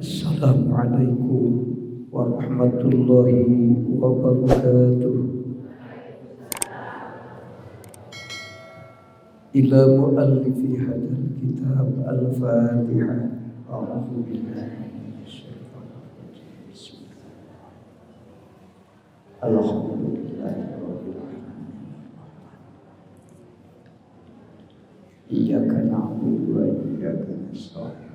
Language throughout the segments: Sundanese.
Assalamualaikum warahmatullahi wabarakatuh. Ila muallifi hadzal kitab al-Fatihah. A'udzu billahi minasyaitonir rajim. Bismillah. Alhamdulillahirabbil alamin. Iyyaka na'budu wa iyyaka nasta'in.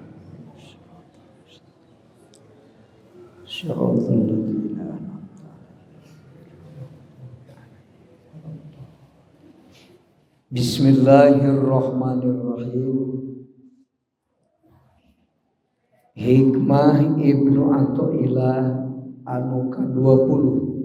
Shiratal ladzina an'amta 'alaihim. Bismillahirrahmanirrahim. Hikmah Ibnu Athaillah anu ka-20.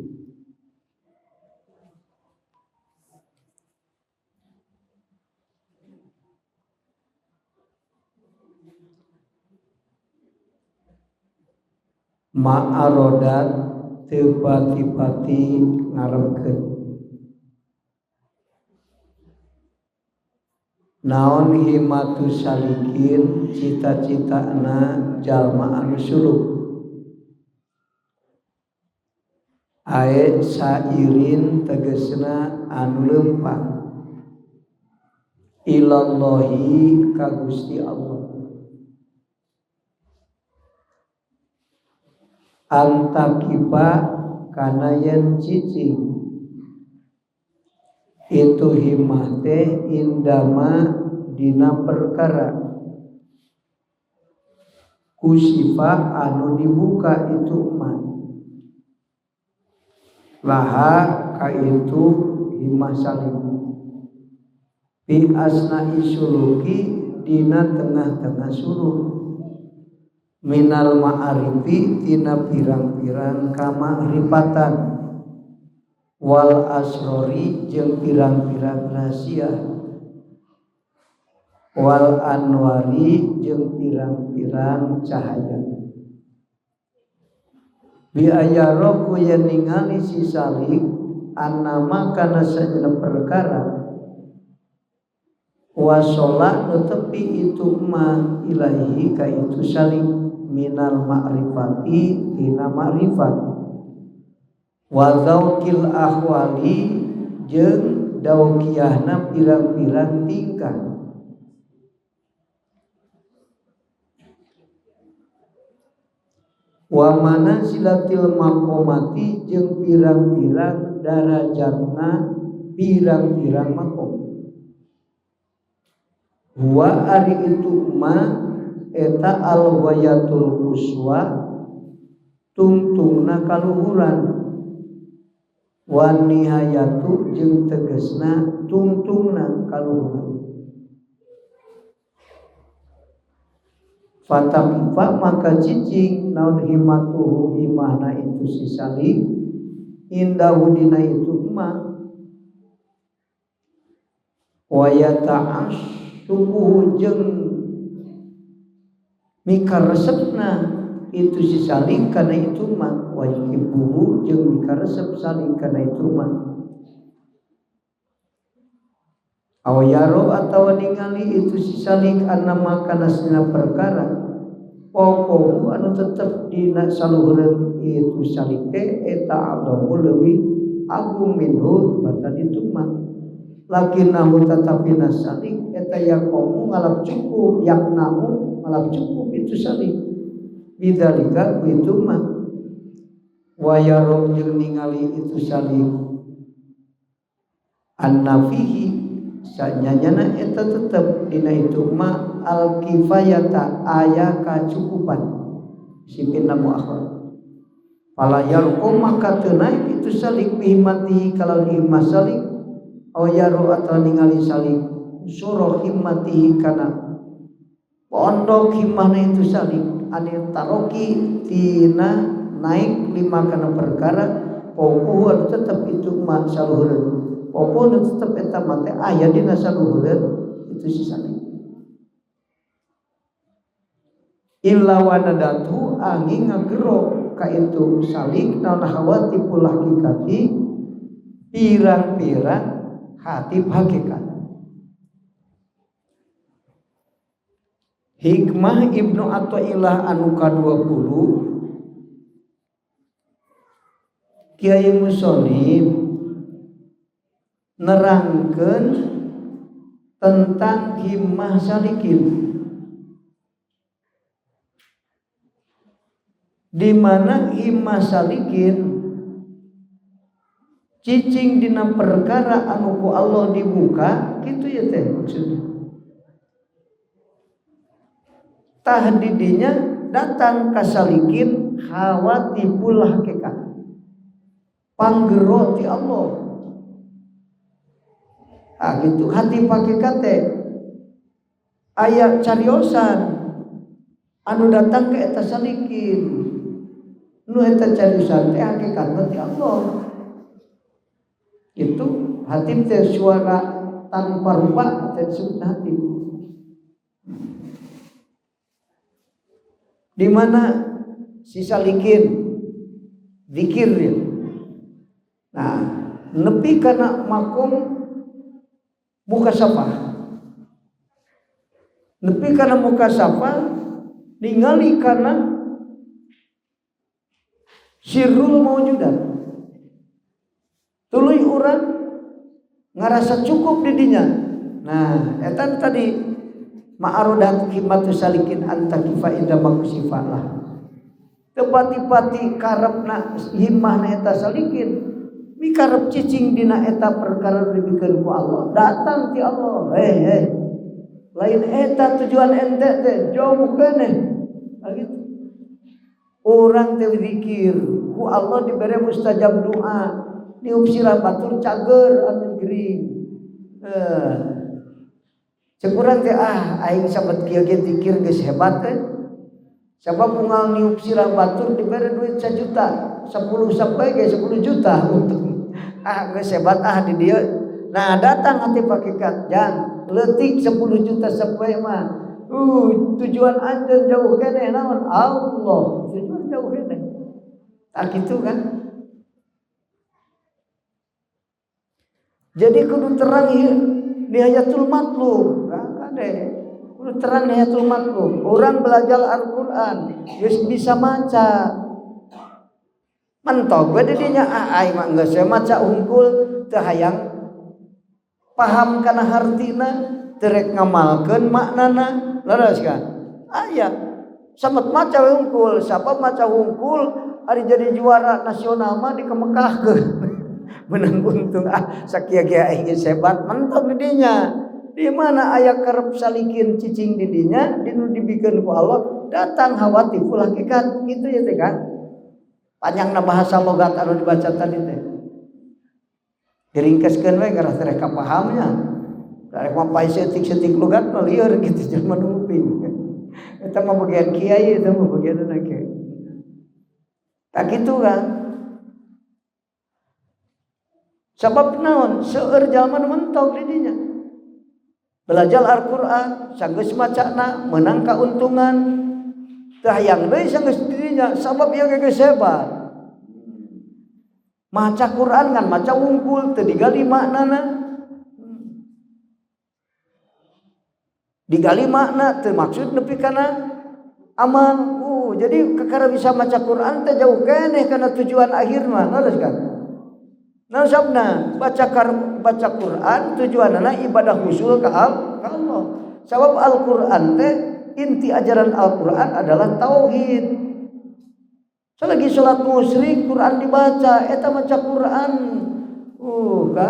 Ma'arodat teu pati-pati ngarepkeun naon himatu salikin cita-citana jalma anu suluk ae sairin tegesna anu leumpang ilallahi ka Gusti Allah antakiba kana yen cicing itu himah teh indama dina perkara kusifa anu dibuka itu mah laha ka itu himah salim bi asna'i suluki dina tengah-tengah suluk minal ma'arifi tina pirang-pirang kamakrifatan wal asrori jeung pirang-pirang rahasia wal anwari jeung pirang-pirang cahaya bi ayaro ku yen ningali si salik annama kana sajena perkara wasola nu tepi itu ma ilahi ka itu salik minal ma'rifati tina ma'rifat wa dzauqil ahwali jeung dauqiyahna pirang-pirang tingkah wa manazilatil maqamati jeung pirang-pirang darajatna pirang-pirang maqam huwa ari itu ma eta al-ghayatul quswa tungtungna kaluhuran wan nihayatu jeung tegesna tungtungna kaluhuran fataqifa maka cicing naon himatuhu himahna itu si salik indahu dina itu ma wa yata'assuquhu jeung mika resepna itu si salik kana itu mah wa yuhibbuhu jeung mika resep salik kana itu mah aw yaro atawa ningali itu si salik annama kana sina perkara pokohu anu tetep dina saluhureun itu salik teh eta adamu leuwih agung minhu batan itu mah lakinahu tatapina salik eta yakomu ngalap cukup yaknamu ngalap cukup itu salik bidzalika itu mah wayaro jeung ningali itu salik annafihi sanyanyana eta tetep dina itu mah al kifayata aya kacukupan sipin muakhir fala yarqu maka teu naik itu salik bihimatihi kalau himah salik aw yaro atau ningali salik suro himmatihi kana pondok himahna itu salik anil taroki tina naik lima kana perkara pokoh tetep itu mah saluhureun pokoh tetep eta mah teh aya dina saluhureun itu si salik illa wanadatu angin ngagero ka itu salik naon hawatipul hakikati pirang-pirang hatib hakikat. Hikmah Ibnu Athaillah anu ka-20 Kiai Musonib nerangkeun tentang himmah salikin, di mana himmah salikin cicing dina perkara anu ku Allah dibuka kitu ya teh maksudnya. Tah didinya datang ka salikin khawatibul hakikat, panggero ti Allah. Ah gitu hati hakikat teh aya cariosan anu datang ke eta salikin, nu eta cariosan teh hakikatna ti Allah. Itu hati teh suara tanpa rupa teh disebut hati. Di mana si salikin zikir ya. Nah, nepi kana makom mukasafah. Nepi kana mukasafah ningali kana sirrul maujudat. Tuluy urang ngarasa cukup di dinya. Nah, eta tadi ma'arodat himatu salikin antakifa inda makusifalah. Tepati-pati karepna himmahna eta salikin, mikarep cicing dina eta perkara dibikeun ku Allah, datang ti Allah. Hei, lain eta tujuan ente teh jauh keneh. Gitu. Urang teh zikir ku Allah dibere mustajab doa, niup sirah batur cager anu gering. Cek urang teh ah aing sabet kieu ge zikir geus hebat teh. Sabab unggal niup sirah batur dibere duit 1 juta, 10 sampai ge 10 juta untung. Ah geus hebat ah di dieu. Nah datang hati hakikat jang leutik 10 juta sapoe mah. Tujuan anjeun jauh keneh naon? Allah. Tujuan jauh keneh. Tah kitu kan. Jadi kudu terang nihayatul matlub, kade. Kudu terang nihayatul matlub. Orang belajar Al-Qur'an geus bisa maca. Mentok we di dinya ah aing mah geus maca hungkul teu hayang paham kana hartina, teu rek ngamalkeun maknana. Leres kan? Aya. Samet maca we hungkul, sabab maca hungkul ari jadi juara nasional mah dikemekahkeun. Menang untung ah sakieu ge aing geus hebat mentok di dinya. Di mana aya kerep salikin cicing di dinya dinu dibikeun ku Allah datang hawatiful hakikat kitu ya teh kan. Panjangna bahasa logat anu dibaca tadi teh. Diringkeskeun we ngarah teh kapahamnya. Rek mah pae setik-setik logat mah lieur kitu jelema nu nguping. Eta mah bagian kiai eta mah bagianna kiai. Tah kitu kan. Sabab naon seueur jalma nu mentok di dinya. Belajar Al-Qur'an sanggeus macana meunang kauntungan. Teu hayang deui sanggeus di dinya sabab ieu geus hebat. Maca Quran kan maca wungkul teu digali maknana. Digali makna teu maksud nepi kana amal. Jadi kakara bisa maca Quran teh jauh keneh kana tujuan akhir mah, leres kan? Nah sabna baca Quran tujuanana ibadah husul ka Allah. Sabab Al-Qur'an teh inti ajaran Al-Qur'an adalah tauhid. Selagi salat musyrik Quran dibaca eta maca Quran. Ka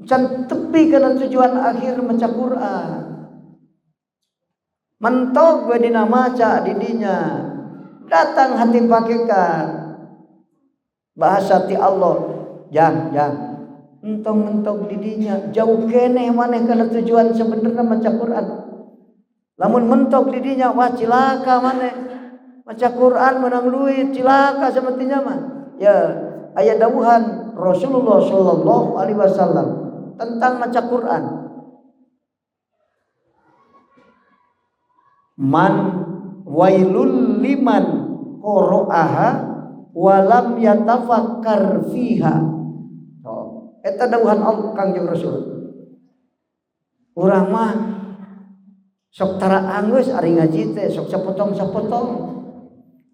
can tepi kana tujuan akhir maca Quran. Mentok we dina maca di dinya. Datang hati hakikat. Bahasa ti Allah. Jang, entong mentok didinya jauh keneh maneh kana tujuan sebenarnya maca Quran. Lamun mentok didinya wah cilaka maneh. Maca Quran menang duit cilaka sametinya mah. Ya, aya dawuhan Rasulullah sallallahu alaihi wasallam tentang maca Quran. Man wailul liman qara'aha walam yatafakkar fiha. Eta dawuhan Allah Kangjeng Rasul. Urang mah Sok tara anggeus ari ngaji teh sok sapotong-sapotong.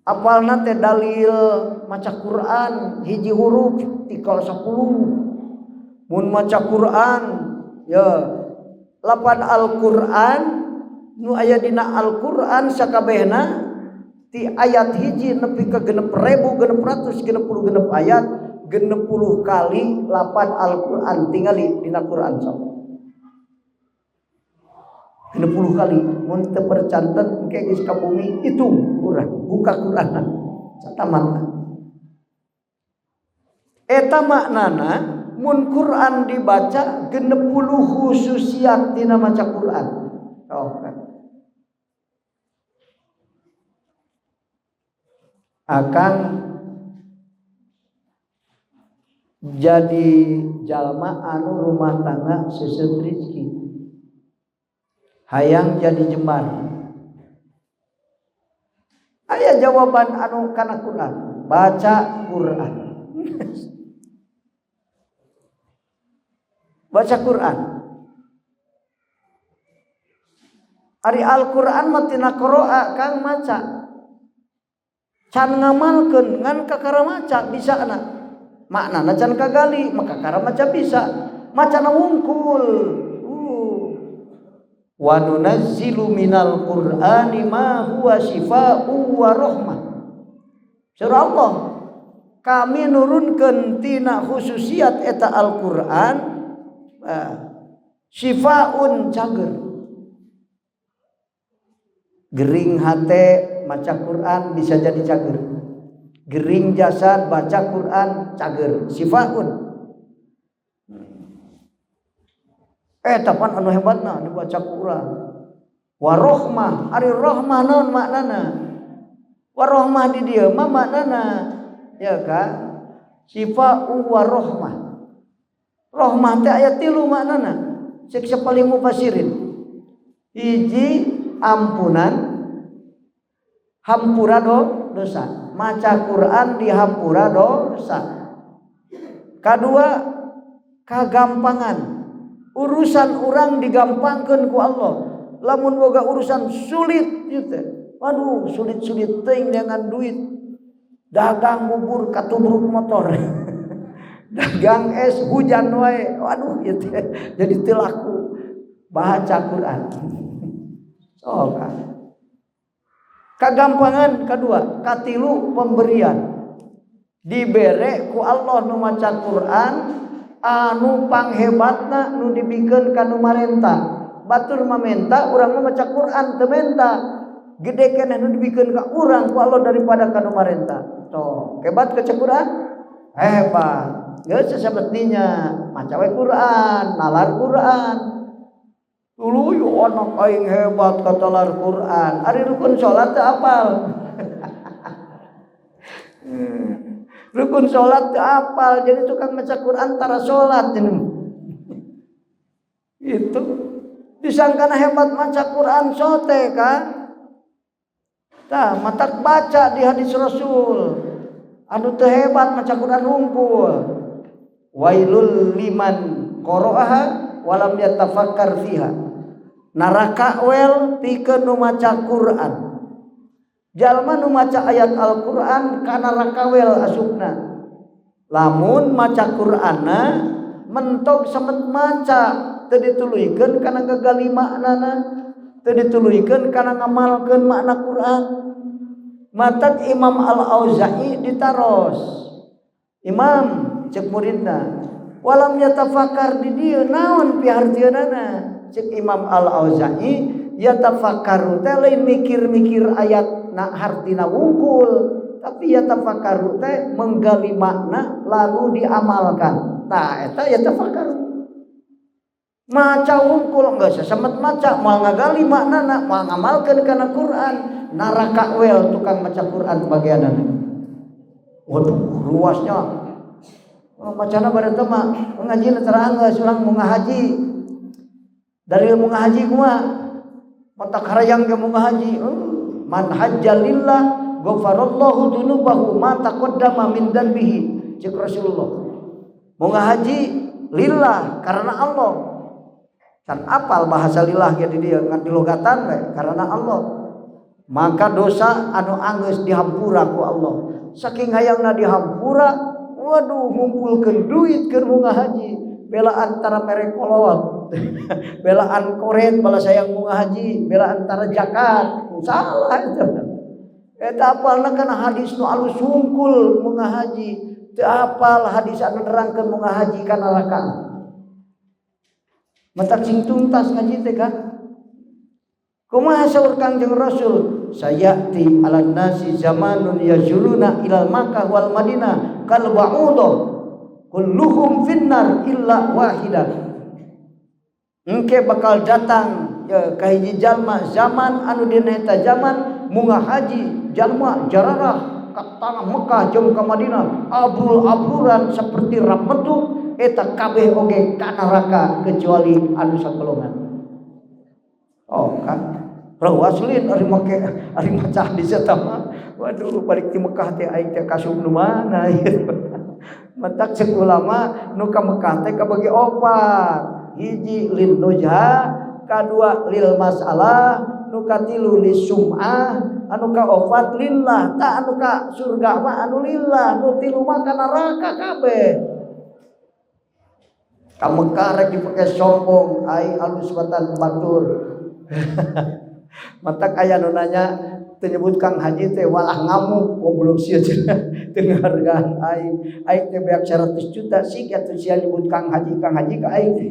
Apalna teh dalil maca Quran hiji huruf tikal 10. Mun maca Quran ya lapan Al-Quran nu aya dina Al-Quran sakabehna ti ayat hiji nepi ka 6666 ayat 60 kali lapan Al-Quran tingali dina Quran sok 60 kali mun teu percanten engke geus ka bumi hitung urang buka Quranna satamatna eta maknana mun Quran dibaca 60 khususiat dina maca Quran. Oh, kan. Akang jadi jalma anu rumah tangga seuseut rezeki. Hayang jadi jembar. Aya jawaban anu kana Quran, baca Quran. Baca Quran. Ari Al-Quran mah tina qira'a kang maca. Can ngamalkeun ngan kakara maca bisa na. Maknana can kagali maka kakara maca bisa. Macana wungkul. Wa nunazzilu minal Qur'ani ma huwa syifaa'u wa rahmah. Surah Allah, kami nurunkeun tina khususiat eta Al-Qur'an syifaun cager. Gering hate maca Quran bisa jadi cager. Gering jasad baca Quran cager, syifaun. Tapan anu hebatna dibaca Quran. Warohmah, ari rohmah naon maknana? Warohmah di dieu mah maknana ya ka? Sifa'u warohmah. Rohmah teh aya tilu maknana. Cek sapaling mufasirin. Hiji ampunan, hampura dosa. Maca Quran dihampura dosa. Kadua kagampangan. Urusan orang digampangkeun ku Allah. Lamun boga urusan sulit ieu teh. Waduh, sulit-sulit teuing dengan duit. Dagang bubur katubruk motor. Dagang es hujan wae. Waduh ieu teh jadi teu laku. Baca Quran. Oh, kan. Kagampangan kedua, katilu pemberian. Dibere ku Allah nu maca Quran anu panghebatna nu dibikeun ka nu marenta. Batur mamenta urang mah maca Quran teu menta. Gede keneh nu dibikeun ka urang ku Allah daripada ka nu marenta. Toh, hebat kaca Quran? Hebat. Geus sasabetnya maca we Quran, nalar Quran. Tuluy anak aing hebat katalar Quran. Ari rukun salat teu apal. Rukun salat teu apal, jadi tukang maca Quran tara salat. Itu disangkana hebat maca Quran sote kan? Tah matak baca di hadis Rasul. Anu teu hebat maca Quran hungkul. Wailul liman qara'aha walam yatafakkar fiha. Neraka wel pikeun nu maca Quran. Jalma nu maca ayat Al-Quran ka neraka wel asupna. Lamun maca Qur'anna mentog samet maca teu dituluykeun kana gagali maknana, teu dituluykeun kana ngamalkeun makna Quran. Matak Imam Al-Auza'i ditaros. Imam cek muridna, walam yatafakkar di dieu naon pihartieunana? Cek Imam Al-Auza'i yatafakkaru teh lain mikir-mikir ayat na hartina wungkul, tapi yatafakkaru teh menggali makna lalu diamalkan. Tah eta yatafakkaru. Maca wungkul geus sasemet maca moal ngagali maknana, moal ngamalkeun kana Quran, neraka wel tukang maca Quran bagianana. Waduh, luasnya. Macana bare teh mah ngajina tara anggeus urang mau ngahaji. Dalil mau ngahaji kumaha? Matak harayang ge mau ngahaji. Man hajjalillah ghafarallahu dzunubahu ma taqaddama min dzanbihi. Cek Rasulullah. Mau ngahaji lillah karena Allah. Can apal bahasa lillah ge di dieu ngan dilogatan we karena Allah. Maka dosa anu anggeus dihampura ku Allah. Saking hayangna dihampura, waduh ngumpulkeun duit keur munggah haji, bela antara mere kolot, belaan koret bala sayang munggah haji, bela antara zakat, salah eta. Eta apalna kana hadis nu alus hungkul munggah haji, teu apal hadis anu nerangkeun munggah haji ka neraka. Matak sing tuntas ngaji teh kan. Kumaha saur Kangjeng Rasul? Sayati 'alan nasi zamanun yazuluna ilal Makkah wal Madinah kal ba'udah kulluhum finnar illa wahidah. Engke bakal datang ya, ka hiji jalma zaman anu dina eta zaman munggah haji jalma jararah ka tanah Mekah jeung ka Madinah abrul-abruran seperti rametuk eta kabeh oge ka neraka kecuali anu sagolongan. Oh kan rawaslin ari make ari maca hadis eta mah waduh balik ti Mekah teh aing teh kasup nu mana ieu. Matak ceuk ulama nu ka Mekah teh kabagi opat. Hiji lin nujha, kadua lil masalah, nu katilu lis sum'ah, anu kaopat lillah. Ta anu ka surga mah anu lillah, nu tilu mah ka neraka kabeh. Ka Mekah rek dipake sombong aing alus batan batur. Matak aya nu nanya teu nyebut Kang Haji teh walah ngamuk goblok sia cenah teu ngahargaan aing. Aing teh beak 100 juta sih atuh sia nyebut Kang Haji, Kang Haji ka aing teh.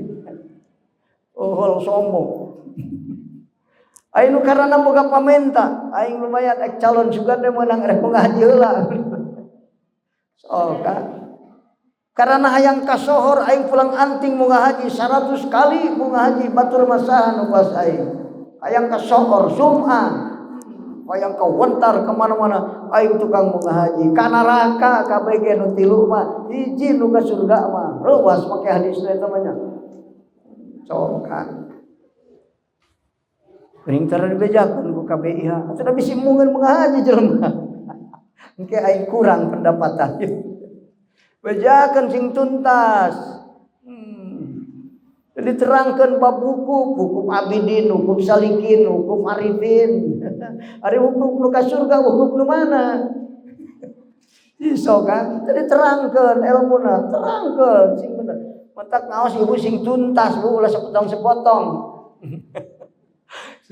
Oh sombong. Aing nu karana boga pamenta, aing lumayan ek calon sugan teh meunang rek ngaji heula. Sok ka. Karena hayang kasohor aing pulang anting munggah haji 100 kali munggah haji batur masaha nu pas aing. Hayang kasohor sum'ah, hayang kawentar kemana-mana aing tukang munggah haji ka neraka kabeh ge nu tilu mah hiji nu ka surga mah reuas make hadisna eta mah nya. Sok ka. Geuning tara dibejakeun ku KBIH atuh da bisi mungeun munggah haji jelema. Engke aing kurang pendapatan. Bejakeun sing tuntas. Jadi terangkan bab wukuf, wukuf abidin, wukuf salikin, wukuf arifin. Ari wukuf nu ka surga, wukuf nu mana? Iso kan? Jadi terangkan ilmuna, terangkan sing bener. Matak ngaos ibu sing tuntas bu, ulah sepotong-sepotong.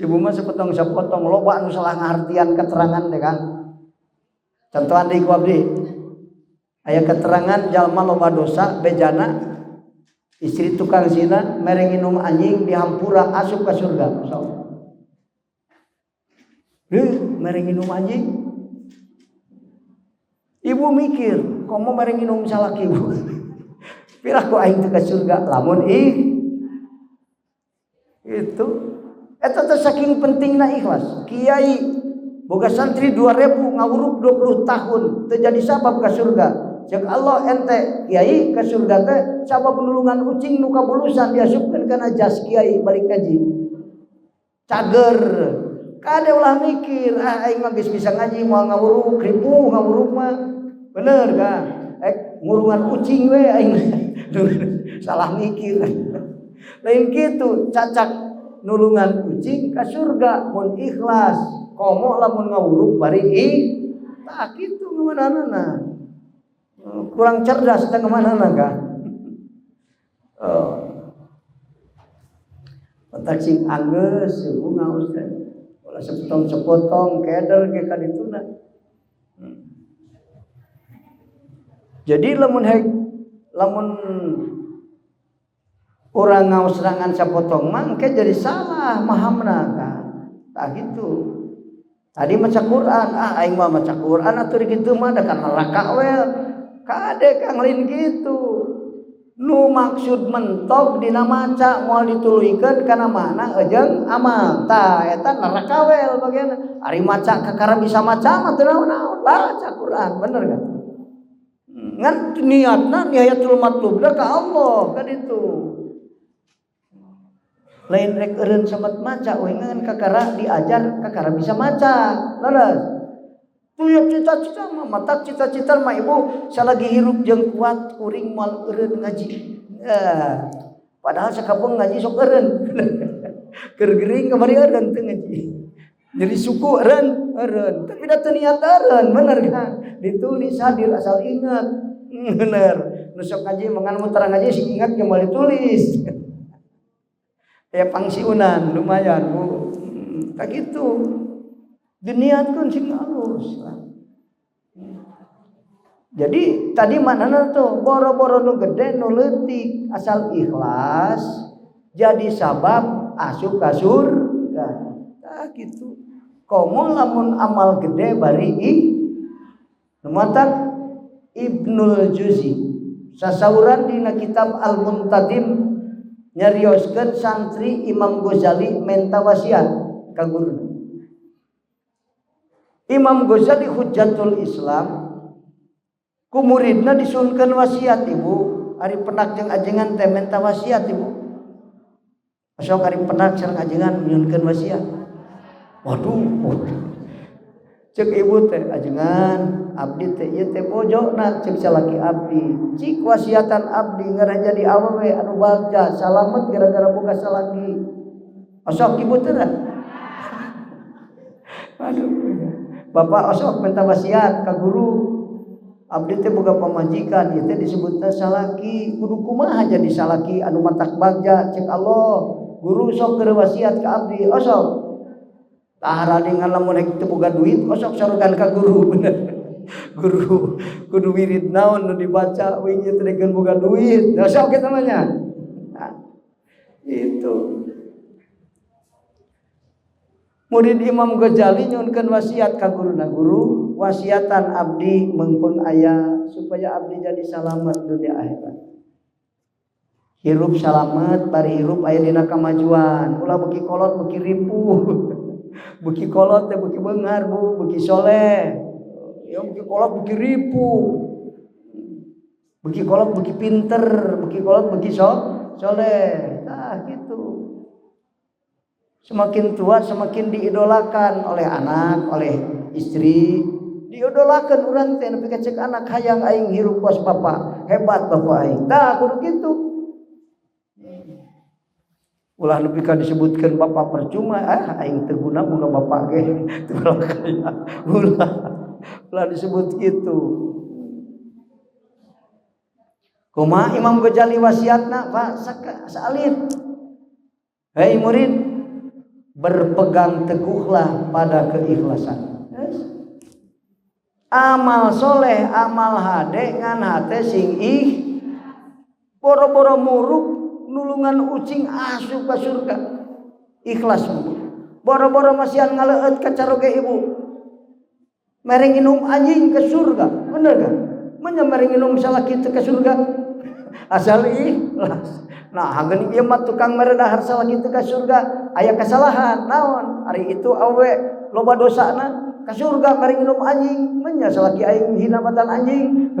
Ibu mah sepotong-sepotong, loba anu salah ngartian keterangan teh kan. Contohan deui ku abdi. Aya keterangan jalma loba dosa bejana istri tukang zina mere nginum anjing dihampura asup ka surga. Sok. Heuh, mere nginum anjing. Ibu mikir, komo mere nginum salaki ibu. Piraku aing teu ka surga lamun ih. Itu eta teh saking pentingna ikhlas. Kiai boga santri 2000 ngawuruk 20 tahun teu jadi sabab ka surga. Cek Allah ente kiai ke surga teh sabab nulungan ucing nu kabulusan diasupkeun kana jas kiai balik ngaji. Cager. Kade ulah mikir, ah aing mah geus bisa ngaji moal ngawuruk, ripuh ngawuruk mah. Bener kan? Ngurungan ucing we aing. Salah mikir. Lain kitu, cacak nulungan ucing ka surga mun ikhlas. Komo lamun ngawuruk bari ih. Tah kitu ngamanana. Kurang cerdas teh ngamanana kan? Oh. Pentak sing anggeus ibu ngaos teh. Ulah sepotong-sepotong keder ge ka dituna. Jadi lamun hek lamun urang ngaos serangan sapotong mah engke jadi salah mahamna kan. Tah gitu. Tadi maca Quran, ah aing mah maca Quran atuh kitu mah da kana neraka we. Kade kang lain kitu. Nu maksud mentok dina maca moal dituluykeun kana makna jeung amal. Tah eta neraka we bagianna. Ari maca kakara bisa maca mah teu naon-naon, baca Quran bener kan? Ngan niatna niatul matlubna ka Allah kan itu. Lain rek eureun samet maca we ngan kakara diajar kakara bisa maca. Leres. Tuyuk cita-cita mah matak cita-cita mah ibu salagi hirup jeung kuat kuring moal eureun ngaji. Padahal sakapeung ngaji sok eureun. Keur gering kamari eureun teu ngaji. Jadi suku eureun, eureun. Tapi da teu niat eureun, bener kan? Ditulis hadir asal ingat. Bener. Nu sok ngaji mangan mun tarang ngaji sing ingat ge moal ditulis. Ya pangsiunan lumayan Bu. Tak gitu. Diniatkeun sing alus lah. Jadi tadi maknana tuh boro-boro nu gede nu leutik asal ikhlas jadi sabab asup ka surga. Tah kitu. Komo lamun amal gede bari ih nu matak Ibnul Juzi sasauran dina kitab Al-Muntadim nyarioskeun santri Imam Ghazali menta wasiat ka guruna. Imam Ghazali Hujjatul Islam ku muridna disunkeun wasiat ibu, ari penak jeung ajengan teh menta wasiat ibu. Sok ari penak sareng ajengan nyunkeun wasiat. Waduh. Cek ibu teh ajengan abdi teh ieu teh bojona cek salaki abdi. Cik wasiatan abdi ngarah jadi awewe anu bagja salamet gara-gara boga salaki. Osok ibu teh. Aduh. Bapak osok minta wasiat ka guru. Abdi teh boga pamajikan ieu teh disebutna salaki. Kudu kumaha jadi salaki anu matak bagja cek Allah. Guru sok keur wasiat ka abdi osok. Tah radingan lamun rek teu boga duit osok sarugan ka guru bener. Guru kudu wirid naon nu dibaca wingi teh dekeun boga duit. Nah, sok kitu mah nya. Nah, itu. Murid Imam Ghazali nyunkeun wasiat ka guruna, guru wasiatan abdi meungpeung aya supaya abdi jadi salamet dunia akhirat. Hirup salamet bari hirup aya dina kamajuan, ulah beuki kolot beuki ripuh. Beuki kolot teh beuki beunghar Bu, beuki soleh. Ya beuki kolot beuki ripuh. Beuki kolot beuki pinter, beuki kolot beuki soleh. Tah gitu. Semakin tua semakin diidolakan oleh anak, oleh istri. Diidolakan urang teh nepi ka cek anak hayang aing hirup kos bapak, hebat bapak aing. Tah kudu kitu. Ulah nepi ka disebutkeun bapak percuma, ah aing teu guna boga bapak ge. Teu kaya. Ulah. Ulah disebut kitu. Kumaha Imam Ghazali wasiatna Pak saalit. Hei murid, berpegang teguhlah pada keikhlasan. Yes. Amal soleh, amal hade ngan hate sing ih. Boro-boro muruk nulungan ucing asup ka surga. Ikhlas. Boro-boro masihan ngaleueut ka caroge ibu. Mereng inum anjing ke surga. Bener kan? Menya mereng inum salaki teu ke surga. Asal ikhlas. Nah, hageun ieu mah tukang mere dahar salaki teu ka surga, aya kesalahan naon? Ari itu awe loba dosana ka surga mereng inum anjing, menya salaki aing hina matan anjing.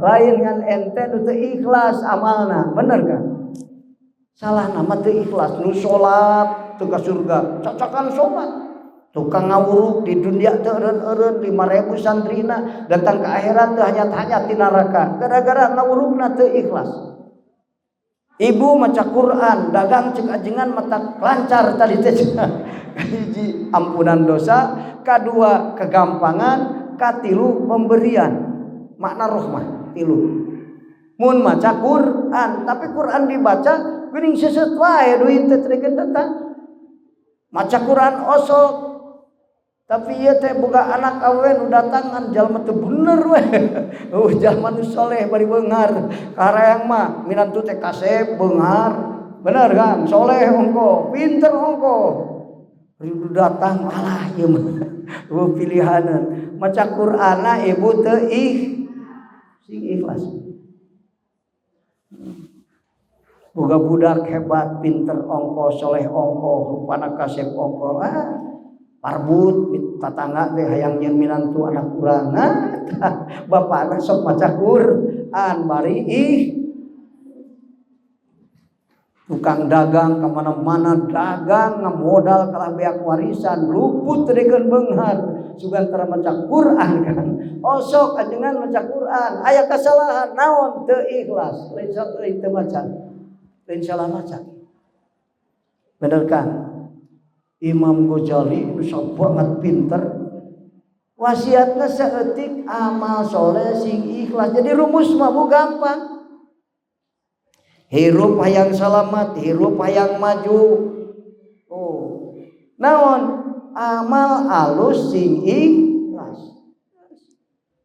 Lain ngan ente nu teu ikhlas amalna, bener kan? Salah nama teu ikhlas, nu salat teu ka surga, cacakan salat. Tukang ngawuruk di dunia teu eureun-eureun 5000 santrina datang ke akhirat teu hanyat-hanyat di neraka gara-gara ngawurukna teu ikhlas. Ibu maca Quran, dagang cek ajengan mata lancar tadi teh. Hiji ampunan dosa, kadua kegampangan, katilu pemberian. Makna rahmah tilu. Mun maca Quran, tapi Quran dibaca geuning seuseut wae duit teh teu datang. Maca Quran osok, tapi ieu teh boga anak awewe nu datangan jalma teu bener we. Jalma nu soleh bari beunghar. Karayang mah minantu teh kasep beunghar. Bener kan? Soleh ongko, pinter ongko. Ribu datang alah ieu mah. Eueuh pilihaneun. Maca Qur'anna ibu teu ih sing ikhlas. Boga budak hebat, pinter ongko, soleh ongko, rupana kasep ongko. Ah, parbut tatangga teh hayang nyeun minantu anak urang. Nah, bapakna sok maca Quran bari ih. Tukang dagang kemana-mana dagang ngamodal kalah beak warisan luput teu beunghar sugan tara maca Quran kan. Osok ajengan maca Quran aya kasalahan naon teu ikhlas lain sok euy teu maca. Lain salah maca. Bener kan? Imam Ghazali nu sok banget pinter. Wasiatna saeutik amal soleh sing ikhlas. Jadi rumus mah bu gampang. Hirup hayang salamat, hirup hayang maju. Oh. Naon? Amal alus sing ikhlas.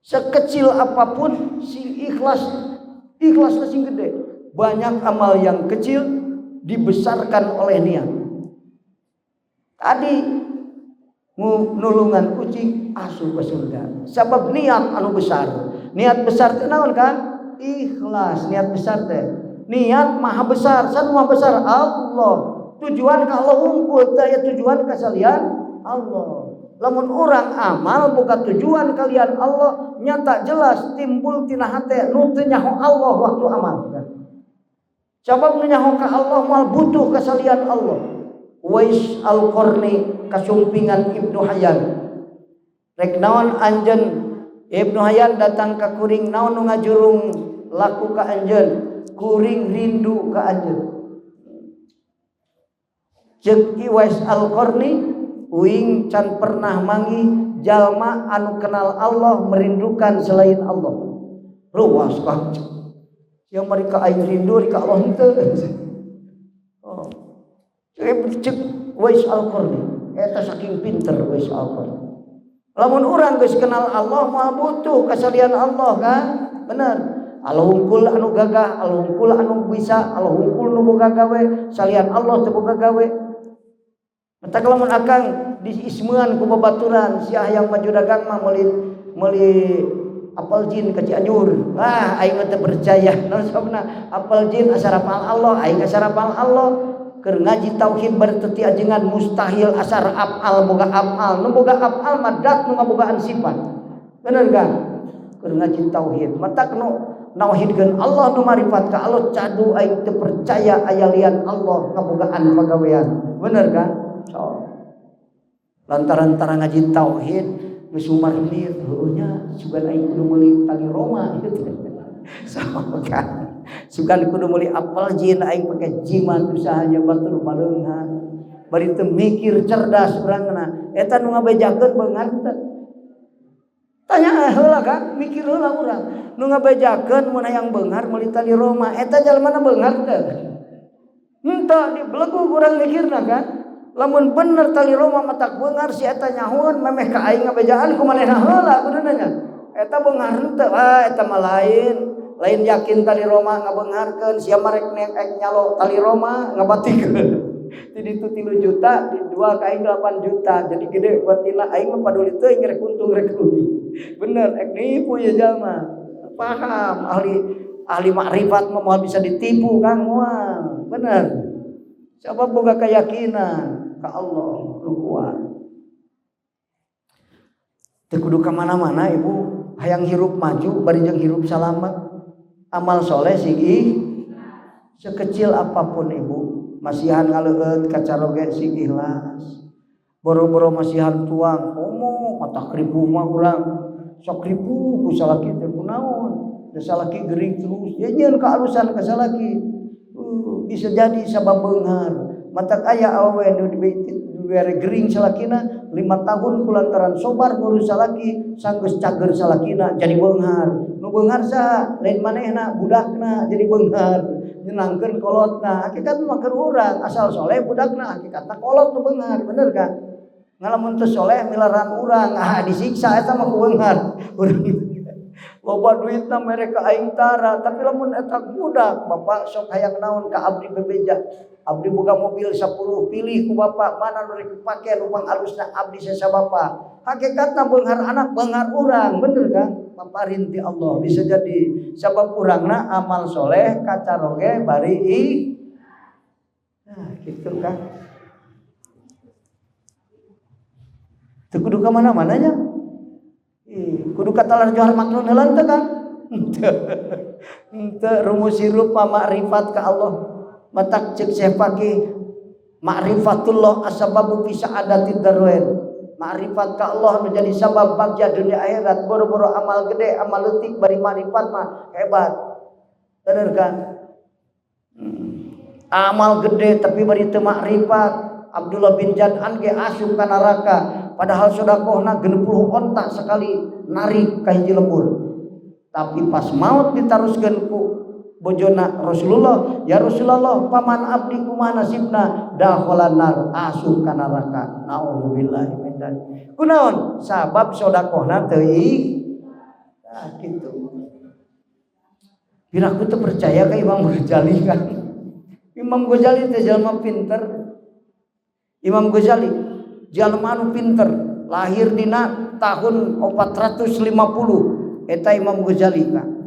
Sekecil apapun sing ikhlas, ikhlasnya sing gede. Banyak amal yang kecil dibesarkan oleh niat. Tadi nulungan kucing asup ke surga. Sebab niat anu besar. Niat besar teh naon kan? Ikhlas, niat besar teh. Niat maha besar, san maha besar Allah. Tujuan ka Allah wungkul teh aya tujuan ka salian Allah. Lamun urang amal boga tujuan kalian Allah, nyata jelas timbul tina hate nu teu nyaho Allah waktu amal. Sabab nu nyaho ka Allah moal butuh ka salian Allah. Uwais Al-Qarni kasumpingan Ibnu Hayyan. Rek naon anjeun Ibnu Hayyan datang ka kuring naon nu ngajurung laku ka anjeun, kuring rindu ka anjeun. Ceuk Uwais Al-Qarni, uing can pernah manggih jalma anu kenal Allah merindukan selain Allah. Luas kan. Yang mereka aing rindu ka Allah henteu. Oh. Cek Uwais Al-Qarni eta saking pinter Uwais Al-Qarni. Lamun urang geus kenal Allah moal butuh kasalian Allah kan? Bener. Allah hungkul anu gagah, Allah hungkul anu bisa, Allah hungkul nu boga gawe, salian Allah teu boga gawe. Matak lamun akang diismean ku babaturan sia hayang maju dagang mah meuli apel jin ka Cianjur. Wah, aing mah teu percaya. Naon sababna? Apel jin asa rapal Allah, aing asa rapal Allah. Keur ngaji tauhid bari teu ajengan mustahil asar afal boga afal. Nu boga afal mah dat nu ngabogaan sifat. Bener kan? Keur ngaji tauhid matak nu nauhidkeun Allah nu marifat ka Allah cadu aing teu percaya aya lian Allah ngabogaan pagawean. Bener kan? So. Lantaran tara ngaji tauhid geus sumarnir heueuh nya sugan aing kudu meuli tali Roma gitu. So kan. Sugan kudu meuli apel jin aing pake jimat usahanya batur baleunghan. Bari teu mikir cerdas urangna. Eta nu ngabejakeun beunghar teu. Tanya heula kan, mikir heula urang. Nu ngabejakeun mun hayang beunghar meuli tali Roma, eta jalmana beunghar teu? Henteu dibelegu urang mikirna kan. Lamun bener tali Roma matak beunghar si eta nyahoeun memeh ka aing ngabejaan ku manehna heula kuduna nya. Eta beunghar henteu, ah eta mah lain. Lain yakin tali Roma ngabeungharkeun sia marek nek nyalo tali Roma ngabatikeun. Di ditu 3 juta dijual ka aing 8 juta. Jadi gede buat tina aing mah paduli teuing rek untung rek rugi. Bener ek nipu ya jalma. Paham ahli makrifat mah moal bisa ditipu Kang moal. Bener. Sabab boga keyakinan ka Allah nu kuat. Teu kudu ka mana-mana ibu, hayang hirup maju bari jeung hirup salamat. Amal soleh sing sekecil apapun ibu, masihan ngaleueut kacaroge sing ikhlas. Boro-boro masihan tuang, komo mata kripuh mah urang. Sok ripuh ku salaki teh kunaon? Da salaki gering terus, ya nyieun kaalusan ka salaki. Bisa jadi sabab beunghar. Matak aya awewe nu dibere gering salakina 5 tahun kulantaran sobar ngurus salaki sanggeus cager salakina jadi beunghar. Nu beunghar saha? Lain manehna, budakna jadi beunghar. Nyenangkeun kolotna. Hakikat mah keur urang asal soleh budakna hakikatna kolot nu beunghar, bener kan? Ngalamun teu soleh milaran urang, ah disiksa eta mah ku beunghar. Urang loba duitna mere ka aing tara, tapi lamun eta budak bapak sok hayang naon ka abdi bebeja. Abdi boga mobil 10 pilih ku bapak mana nu rek dipake nu pangalusna abdi sesa bapak. Hakikatna beunghar anak beunghar urang, bener kan? Paparin ti Allah bisa jadi sabab urangna amal soleh kacaroge bari ih. Nah, gitu kan. Teu kudu ka mana-mana nya. Ih, kudu katalar Johar Maknun heula teu kan? Henteu. Henteu rumus hirup mah makrifat ka Allah. Matak ceuk Syekh Faqih makrifatullah asbabu fi sa'adatid darwain. Makrifat ka Allah menjadi sabab bagja dunia akhirat. Boro-boro amal gede, amal leutik bari makrifat mah hebat. Bener kan? Amal gede tapi bari teu makrifat. Abdullah bin Jad'an ge asup ka neraka padahal sedekahna 60 onta sekali narik ka hiji lembur. Tapi pas maut ditaruskeun ku bojona Rasulullah, ya Rasulullah paman abdi kumaha nasibna? Dakhalan nar, asup ka neraka. Naudzubillahi min dzalik. Kunaon? Sabab sedekahna teu nah kitu. Piraku teu percaya ka Imam Ghazali kan. Imam Ghazali teh jalma pinter. Imam Ghazali jalma anu pinter, lahir dina tahun 450 eta Imam Ghazali kan.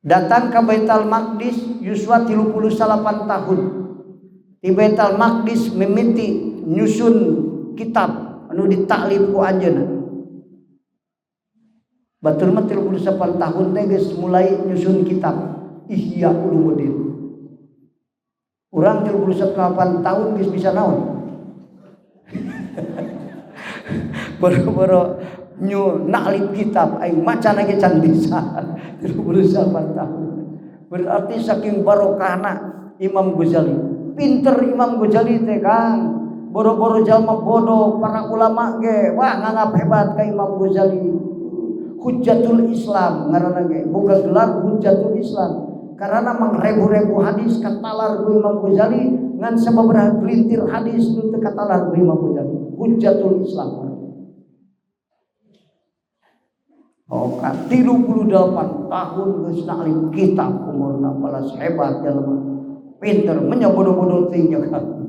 Datang ke Baitul Maqdis yuswa 38 tahun. Di Baitul Maqdis mimiti nyusun kitab anu ditaklif ku anjeunna. Batur mah 38 tahun teh geus mulai nyusun kitab Ihya Ulumuddin. Urang 38 tahun geus bisa naon? Boro-boro nyu naklif kitab aing maca ge can bisa 38 tahun. Berarti saking barokahna Imam Ghazali. Pinter Imam Ghazali teh Kang. Boro-boro jalma bodoh para ulama ge wah nganggap hebat ka Imam Ghazali. Hujjatul Islam ngaranna ge, boga gelar Hujjatul Islam. Karena mangrebu-rebu hadis katalar ku Imam Ghazali ngan sababaraha gelintir hadis nu teu katalar ku Imam Ghazali. Hujjatul Islam. Oh, 38 tahun geus naklif kitab umurna balas hebat jalma. Pinter menya bodoh-bodoh teuing kan.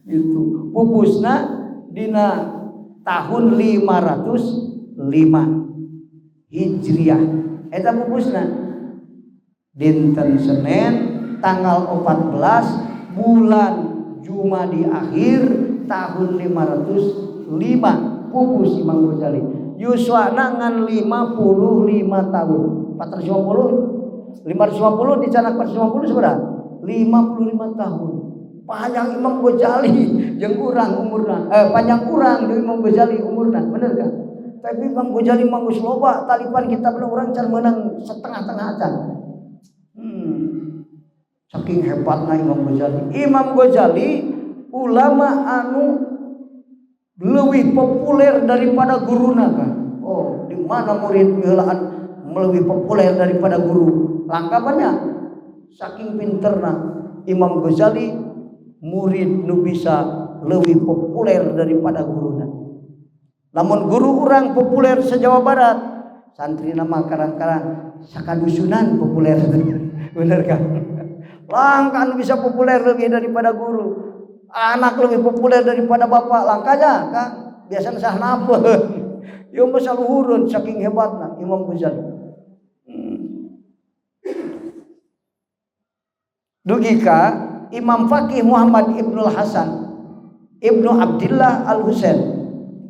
Gitu. Pupusna dina tahun 505 Hijriah. Eta pupusna dinten Senin tanggal 14 bulan Jumadi akhir tahun 505 pupus Imam Ghazali. Yuswana ngan 55 tahun. 450, 550 dicanak 450 sabaraha? 55 tahun. Panjang Imam Ghazali jeung urang umurna. Panjang urang jeung Imam Ghazali umurna, bener kan? Tapi Imam Ghazali mah geus loba talipan kitabna urang can meunang setengah-tengah acan. Saking hebatna Imam Ghazali. Imam Ghazali ulama anu lebih populer daripada guruna kan. Oh, di mana murid heulaan lebih populer daripada guru? Langkapannya saking pinterna Imam Ghazali murid nu bisa lebih populer daripada guruna. Lamun guru urang populer se-Jawa Barat, santri nama karang-karang sakadusunan populer. Bener kan? Langka anu bisa populer lebih daripada guru. Anak lebih populer daripada bapak, langkanya kan biasanya sah napa. Ieu mah saluhureun saking hebatna Imam Ghazali. Dugi ka Imam Faqih Muhammad Ibnul Hasan Ibnu Abdillah Al-Husain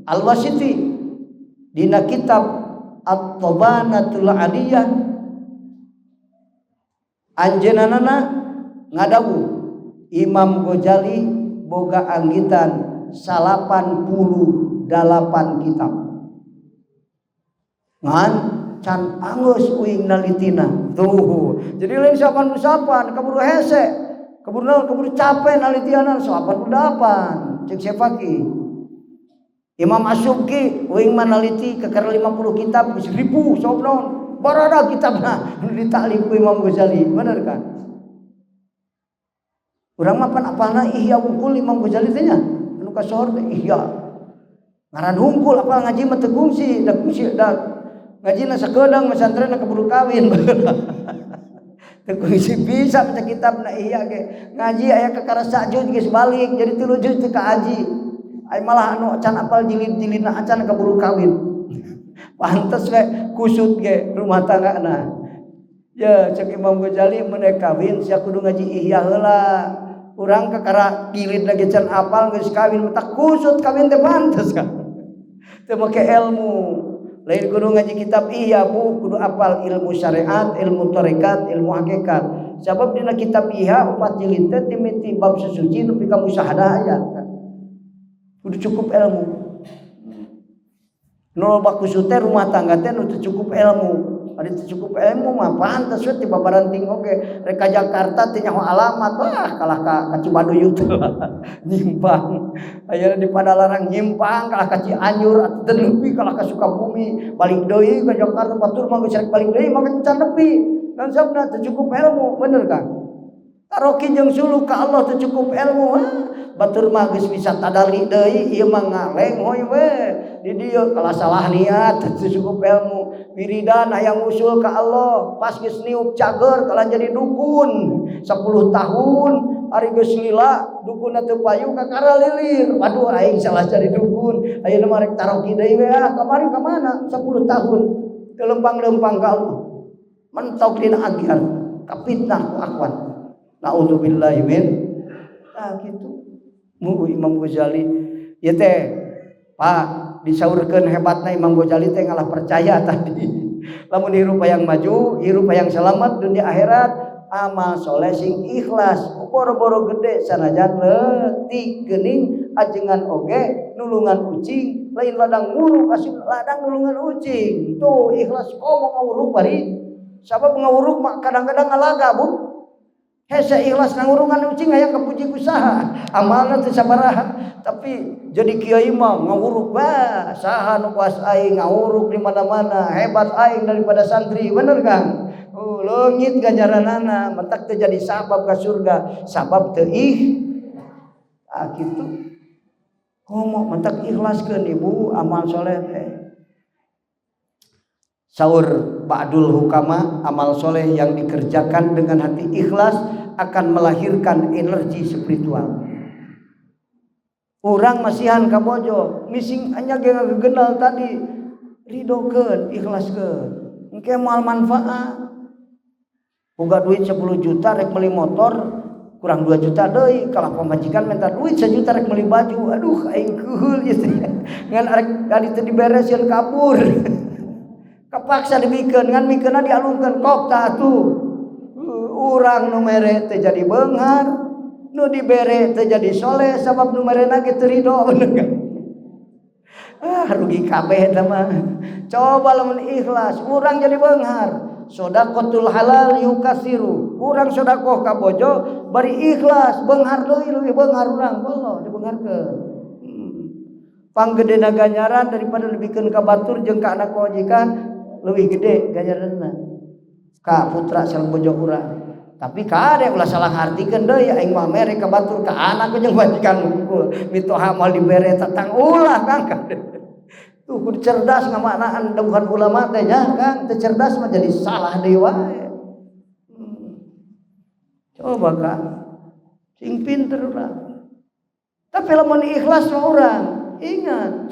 Al-Wasiti dina kitab At-Tabanatul Aliyah anjeunna ngadawu Imam Ghazali boga anggitan 88 kitab. Ngan can anggeus uing nalitina. Tuh. Jadi lain 88 kaburu hese, kaburu naon, kaburu capek nalitiana 88. Cek Sefaki. Imam Asyubki uing mah naliti kakara 50 kitab geus ribu sok naon. Barada kitabna nu ditaklif ku Imam Ghazali, bener kan? Urang mah pan apalna Ihya wungkul Imam Ghazali teh nya. Anu kasohor teh Ihya. Ngaran hungkul apal ngaji mah teu kungsi, da kungsi da ngajina sakedeung masantrenna keburu kawin. Teu kungsi bisa maca kitabna Ihya ge. Ngaji aya kakara sajuz geus balik jadi 3 juz teu kaaji. Ai malah anu can apal jilid-jilidna acan keburu kawin. Pantes we kusut ge rumah tanggana. Ya cek Imam Ghazali mun kawin sia kudu ngaji Ihya heula. Urang kakara jilid lagi can apal geus kawin mah kusut kawin teh pantes kan. Teu make ilmu. Lain kudu ngaji kitab Ihya bu, kudu apal ilmu syariat, ilmu tarekat, ilmu hakikat. Sabab dina kitab Ihya 4 jilid teh timiti bab sesuci nepi ka musyahadah aya. Kudu cukup ilmu. Nu loba kusut teh rumah tangga teh nu teu cukup ilmu. Ari teu cukup ilmu mah pantes we ti babaranting oge rek ka Jakarta teu nyaho alamat, wah kalah ka Cibaduyut nyimpang. Ayeuna di Padalarang nyimpang kalah ka Cianjur atuh teu nepi kalah ka Sukabumi, balik deui ka Jakarta batur mah geus rek balik deui mah can nepi. Dan sabna teu cukup ilmu, bener Kang? Taroki jeung suluk ka Allah teu cukup ilmu, batur mah geus bisa tadali deui ieu mah ngaleng hoy we di dieu kalah salah niat teu cukup ilmu. Wiridan hayang usul ka Allah pas geus niup cager kalah jadi dukun 10 tahun ari geus lila dukunna teu payu kakara lilir, waduh aing salah jadi dukun ayeuna mah rek taroki deui we ah kamari ka mana 10 tahun teu lempang-lempang ka Allah mentok dina agyar kapitnah ku akwan. Naudzubillahi min. Nah gitu. Mu Imam Ghazali ieu teh Pak disaurkeun hebatna Imam Ghazali teh ngalah percaya tadi. Lamun hirup hayang maju, hirup hayang selamat dunia akhirat, amal soleh sing ikhlas, boro-boro gede sanajan leutik geuning ajengan oge nulungan ucing, lain ladang nguruk asup ladang nulungan ucing. Tuh ikhlas komo ngawuruk bari. Sabab ngawuruk mah kadang-kadang ngalaga, Bu. Hese ikhlas ngawurungan ucing hayang kapuji ku saha, amalna teu sabaraha, tapi jadi kiai mah ngawuruk wah saha nu kuas aing ngawuruk di mana-mana, hebat aing daripada santri, bener Kang? Oh, leungit ganjaranana, matak teu jadi sabab ka surga, sabab teu ih. Ah kitu. Komo matak ikhlaskeun ibu amal soleh teh. Saur ba'dul hukama, amal soleh yang dikerjakan dengan hati ikhlas akan melahirkan energi spiritual. Urang masihan ka bojo, mising anya ge ngagegenal tadi, ridokeun, ikhlaskeun. Engke moal manfaat. Boga duit 10 juta rek meuli motor, kurang 2 juta deui, kalah pamajikan minta duit 1 juta rek meuli baju. Aduh aing keuheul ieu teh. Ngan arek tadi teu dibereskeun kabur. Kapaksa dibikeun ngan mikeunna dialungkeun kok tah atuh. Urang nu mere teh jadi beunghar, nu dibere teh jadi soleh sabab nu merena ge teu ridho, bener kan? Ah rugi kabeh eta mah. Coba lamun ikhlas, urang jadi beunghar. Sodaqatul halal yukasiru. Urang sodakoh ka bojo bari ikhlas, beunghar deui leuwih beunghar urang, Allah dibeungharkeun. Panggedena ganjaran daripada dibikeun ka batur jeung ka anak pamajikan leuwih gede ganjaranna. Ka putra sareng bojo urang. Tapi kade ulah salah ngartikeun deui aing mah mere ka batur ka anak jeung majikan hungkul. Mitoha moal dibere tatang ulah Kang. Tuh kudu cerdas ngamaknaan dawuhan ulama teh nya Kang, teu cerdas mah jadi salah deui wae. Coba Kang, sing pinter urang. Tapi lamun ikhlas mah urang, ingat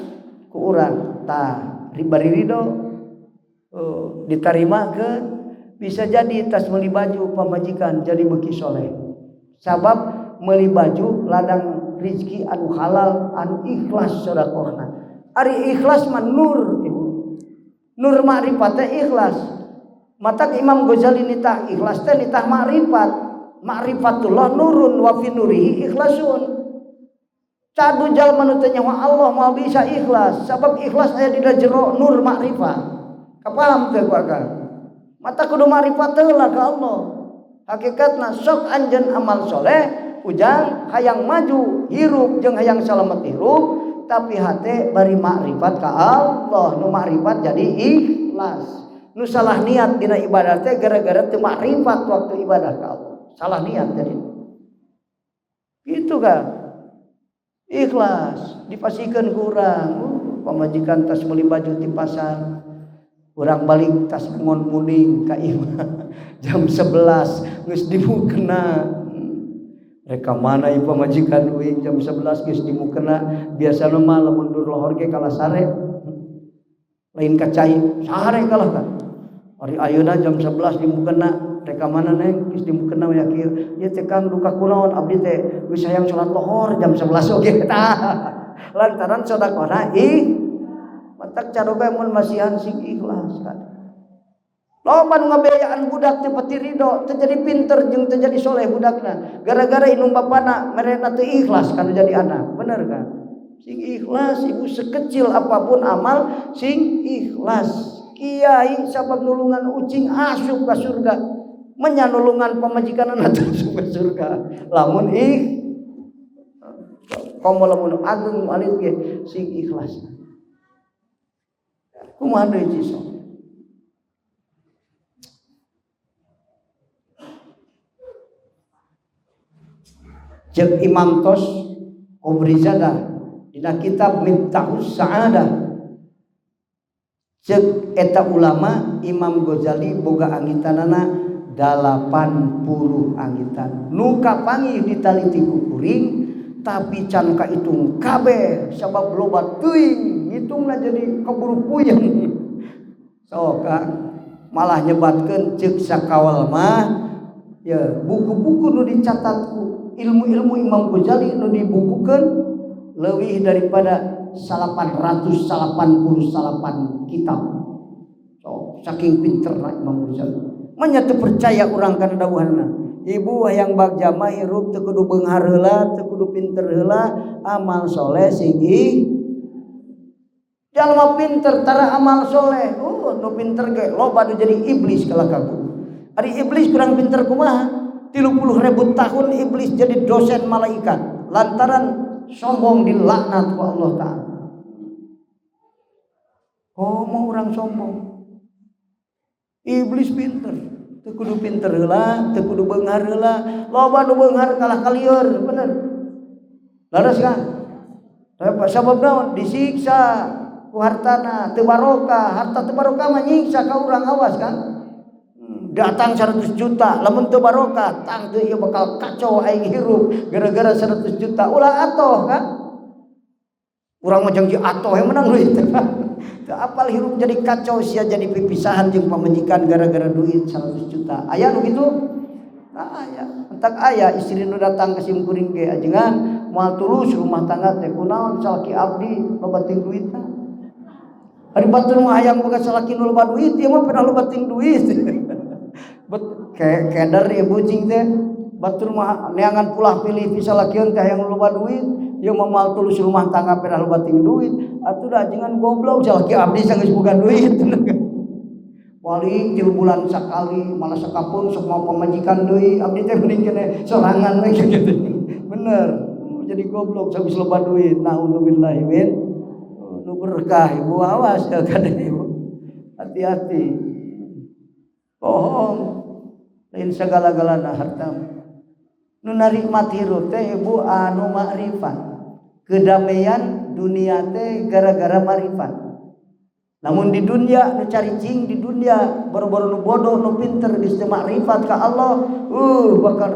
ku urang tah bari ridho oh, ditarimakeun bisa jadi tas meuli baju pamajikan jadi beuki soleh. Sabab meuli baju ladang rizki anu halal anu ikhlas sedekahna. Ari ikhlas mah nur ibu. Nur makrifat teh ikhlas. Matak Imam Ghazali nitah ikhlas teh nitah makrifat. Makrifatullah nurun wa fi nurihi ikhlasun. Cadu jalma nu teu nyaho Allah moal bisa ikhlas. Sabab ikhlas aya dina jero nur makrifat. Kapaham teu ku akang? Mata kudu makrifat heula ka Allah. Hakikatna sok anjeun amal soleh ujang hayang maju hirup jeung hayang salamet hirup tapi hate bari makrifat ka Allah. Nu makrifat jadi ikhlas. Nu salah niat dina ibadah teh gara-gara teu makrifat waktu ibadah ka Allah. Salah niat jadi. Gitu kan. Ikhlas dipasikeun ku urang. Pamajikan tas meuli baju di pasar. Urang balik tas ngon muning ka imah. Jam 11 geus dimukena. Rek ka mana ieu pamajikan uing jam 11 geus dimukena. Biasana mah lamun dur lohor ge kalah sare. Lain ka cai, sare kalah kan. Ari ayeuna jam 11 dimukena. Rek ka mana neng geus dimukena we kieu. Ieu teh Kang duka kunaon abdi teh geus hayang salat lohor jam 11 oge tah. Lantaran sedekahna ih matak caroga mun masihan sing ikhlas kan. Loba nu ngabiayaan budak teu pati ridho, teu jadi pinter jeung teu jadi soleh budakna. Gara-gara indung bapana merena teu ikhlas kana jadi anak. Bener kan? Sing ikhlas ibu sekecil apapun amal sing ikhlas. Kiai sabab nulungan ucing asup ka surga. Menya nulungan pamajikanna asup ka surga. Lamun ih komo lamun ageung nu alit ge sing ikhlas. Kumaha deui cisok. Jeung Imam Tos Qobrizada dina kitab Miftahus Sa'adah ceuk eta ulama Imam Ghazali boga angitanana 80 angitan nu kapanggih ditaliti ku kuring tapi can kahitung kabeh sabab loba teuing ngitungna jadi keburu puyeng sok malah nyebatkeun ceuk sakawal mah ya buku-buku nu dicatat ku ilmu-ilmu Imam Ghazali nu dibukukeun leuwih daripada 888 kitab. So, saking pinterna Imam Ghazali. Manya teu percaya urang kana dawuhanna. Ibu hayang bagja mah hirup teu kudu beunghar heula, teu kudu pinter heula, amal soleh sing jalma pinter tara amal soleh. Nu pinter ge loba nu jadi iblis kalah kagu. Ari iblis kurang pinter kumaha? 30.000 tahun iblis jadi dosen malaikat lantaran sombong dilaknat ku Allah Ta'ala. Oh mau orang sombong. Iblis pinter, teu kudu pinter heula, teu kudu beunghar heula. Loba nu beunghar kalah kalieur, bener. Laras kan? Sabab naon? Disiksa ku hartana, teu barokah, harta teu barokah mah nyiksa ka urang, awas kan? Datang 100 juta, lamun teu barokah, tang teu ieu bakal kacau aing hirup gara-gara 100 juta. Ulah atoh kan? Urang mah janji atoh yang menang duit. Teu apal hirup jadi kacau sia jadi pipisahan jeung pamajikan gara-gara duit 100 juta. Aya nu kitu? Nah, aya. Entak aya istri nu datang ka sim kuring ge ajengan moal tulus rumah tangga teh kunaon salaki abdi loba ting duitna. Ari batur mah hayang boga salaki nu loba duit, ieu mah pernah loba ting duit. Bet keder ibu cing teh batur mah neangan pulah pilih bisa lakian teh yang loba duit, ieu mah moal tulus rumah tangga pernah loba ting duit. Atuh da ajengan goblok salaki abdi sanggeus boga duit. Paling 3 bulan sakali malah sakapun sok mau pamajikan deui abdi teh mending keneh sorangan we gitu. Bener jadi goblok sanggeus loba duit. Naudzubillahi min nu berkah ibu awas ya kadang ibu hati-hati. Bohong lain segala-galana harta nu narikmat hirup teh ibu anu makrifat kedamaian dunia teh gara-gara makrifat. Namun di dunia nu caricing di dunia baru-baru nu bodoh nu pinter geus teu makrifat ka Allah, bakal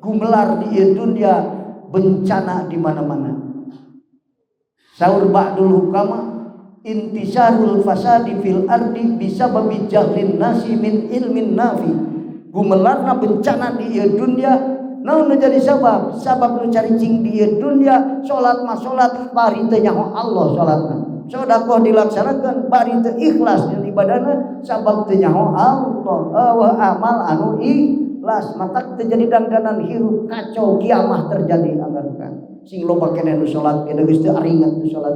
gumelar di ieu dunia bencana di mana-mana. Saur ba'dul hukama intisarul fasadi fil ardi bisababi jahlin nasi min ilmin nafi. Gumelarna bencana di ieu dunia naon nu jadi sabab? Sabab nu caricing di ieu dunia salat mah salat bari teu nyaho Allah salatna. Sedekah dilaksanakan bari teu ikhlas dina ibadahna sabab teu nyaho Allah. Eueuh amal anu ikhlas matak teu jadi dangdanan hirup kacau kiamah terjadi anggarkan. Sing loba keneh nu salat ge geus teu aringet nu salat.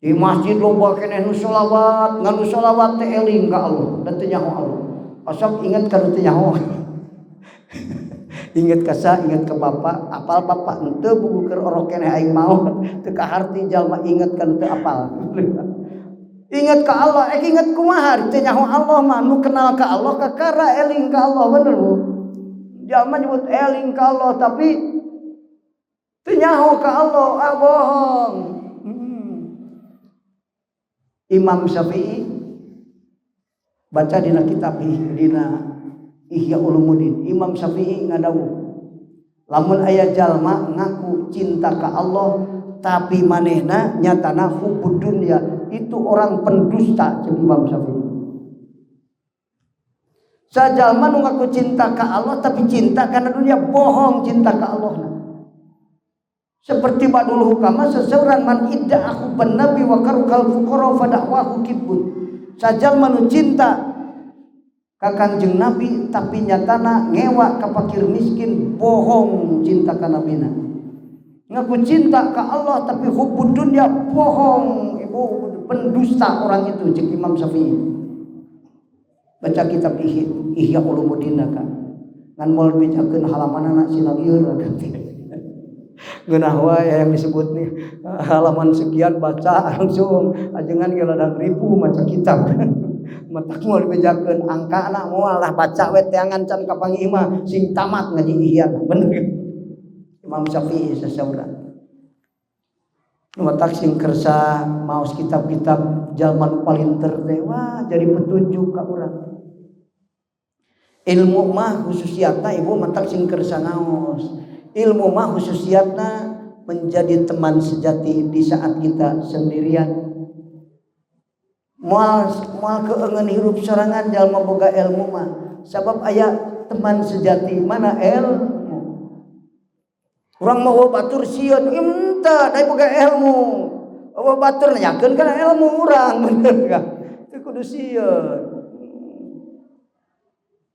Di masjid loba keneh nu sholawat, ngan nu sholawat teh eling ka Allah dan teu nyaho Allah. Osok inget ka nu teu nyaho. Inget ka sa, inget ka bapa, apal bapa henteu buku keur orok keneh aing maot, teu kaharti jalma inget ka nu teu apal. Inget ka Allah, inget kumaha teu nyaho Allah mah nu kenal ka Allah kakara eling ka Allah bener Bu. Jalma nyebut eling ka Allah tapi teu nyaho ka Allah, ah bohong. Imam Syafi'i baca dina kitab dina Ihya Ulumuddin, Imam Syafi'i ngadawuh lamun aya jalma ngaku cinta ka Allah tapi manehna nyatana hubbud dunya, itu orang pendusta cek Imam Syafi'i. Sajalma nu ngaku cinta ka Allah tapi cinta kana dunia, bohong cinta ka Allahna. Seperti badul hukama seseorang man idda'ahu ban nabi wa karukal fuqara fada'wahu kibun. Sajalma nu cinta ka Kangjeng Nabi tapi nyatana ngewa ka fakir miskin, bohong cinta ka nabina. Ngaku cinta ka Allah tapi hubbud dunya, bohong ibu Pendusta orang itu, cek Imam Syafi'i. Baca kitab Ihya Ulumuddin kan. Ngan moal bejakeun halamanana sina lieur kan. Ngeunah wae yang disebut nih halaman sekian baca langsung ajengan ge ladang ribu maca kitab. Matak moal dibejakeun angkana moal lah, baca we teangan can kapanggih mah sing tamat ngaji Ihya, bener. Imam Syafi'i sasaurang. Nu matak sing kersa maos kitab-kitab jalma nu palinter teh, wah, jadi petunjuk ka urang. Ilmu mah khususiatna, ibu, matak sing kersa ngaos. Ilmu mah khususiatna menjadi teman sejati di saat kita sendirian. Moal moal keungeun hirup sorangan jalma boga ilmu mah. Sabab aya teman sejati mana ilmu. Urang mau batur sieun, henteu da boga ilmu. Euweuh batur nanyakeun kana ilmu urang, bener kan? Teu kudu sieun.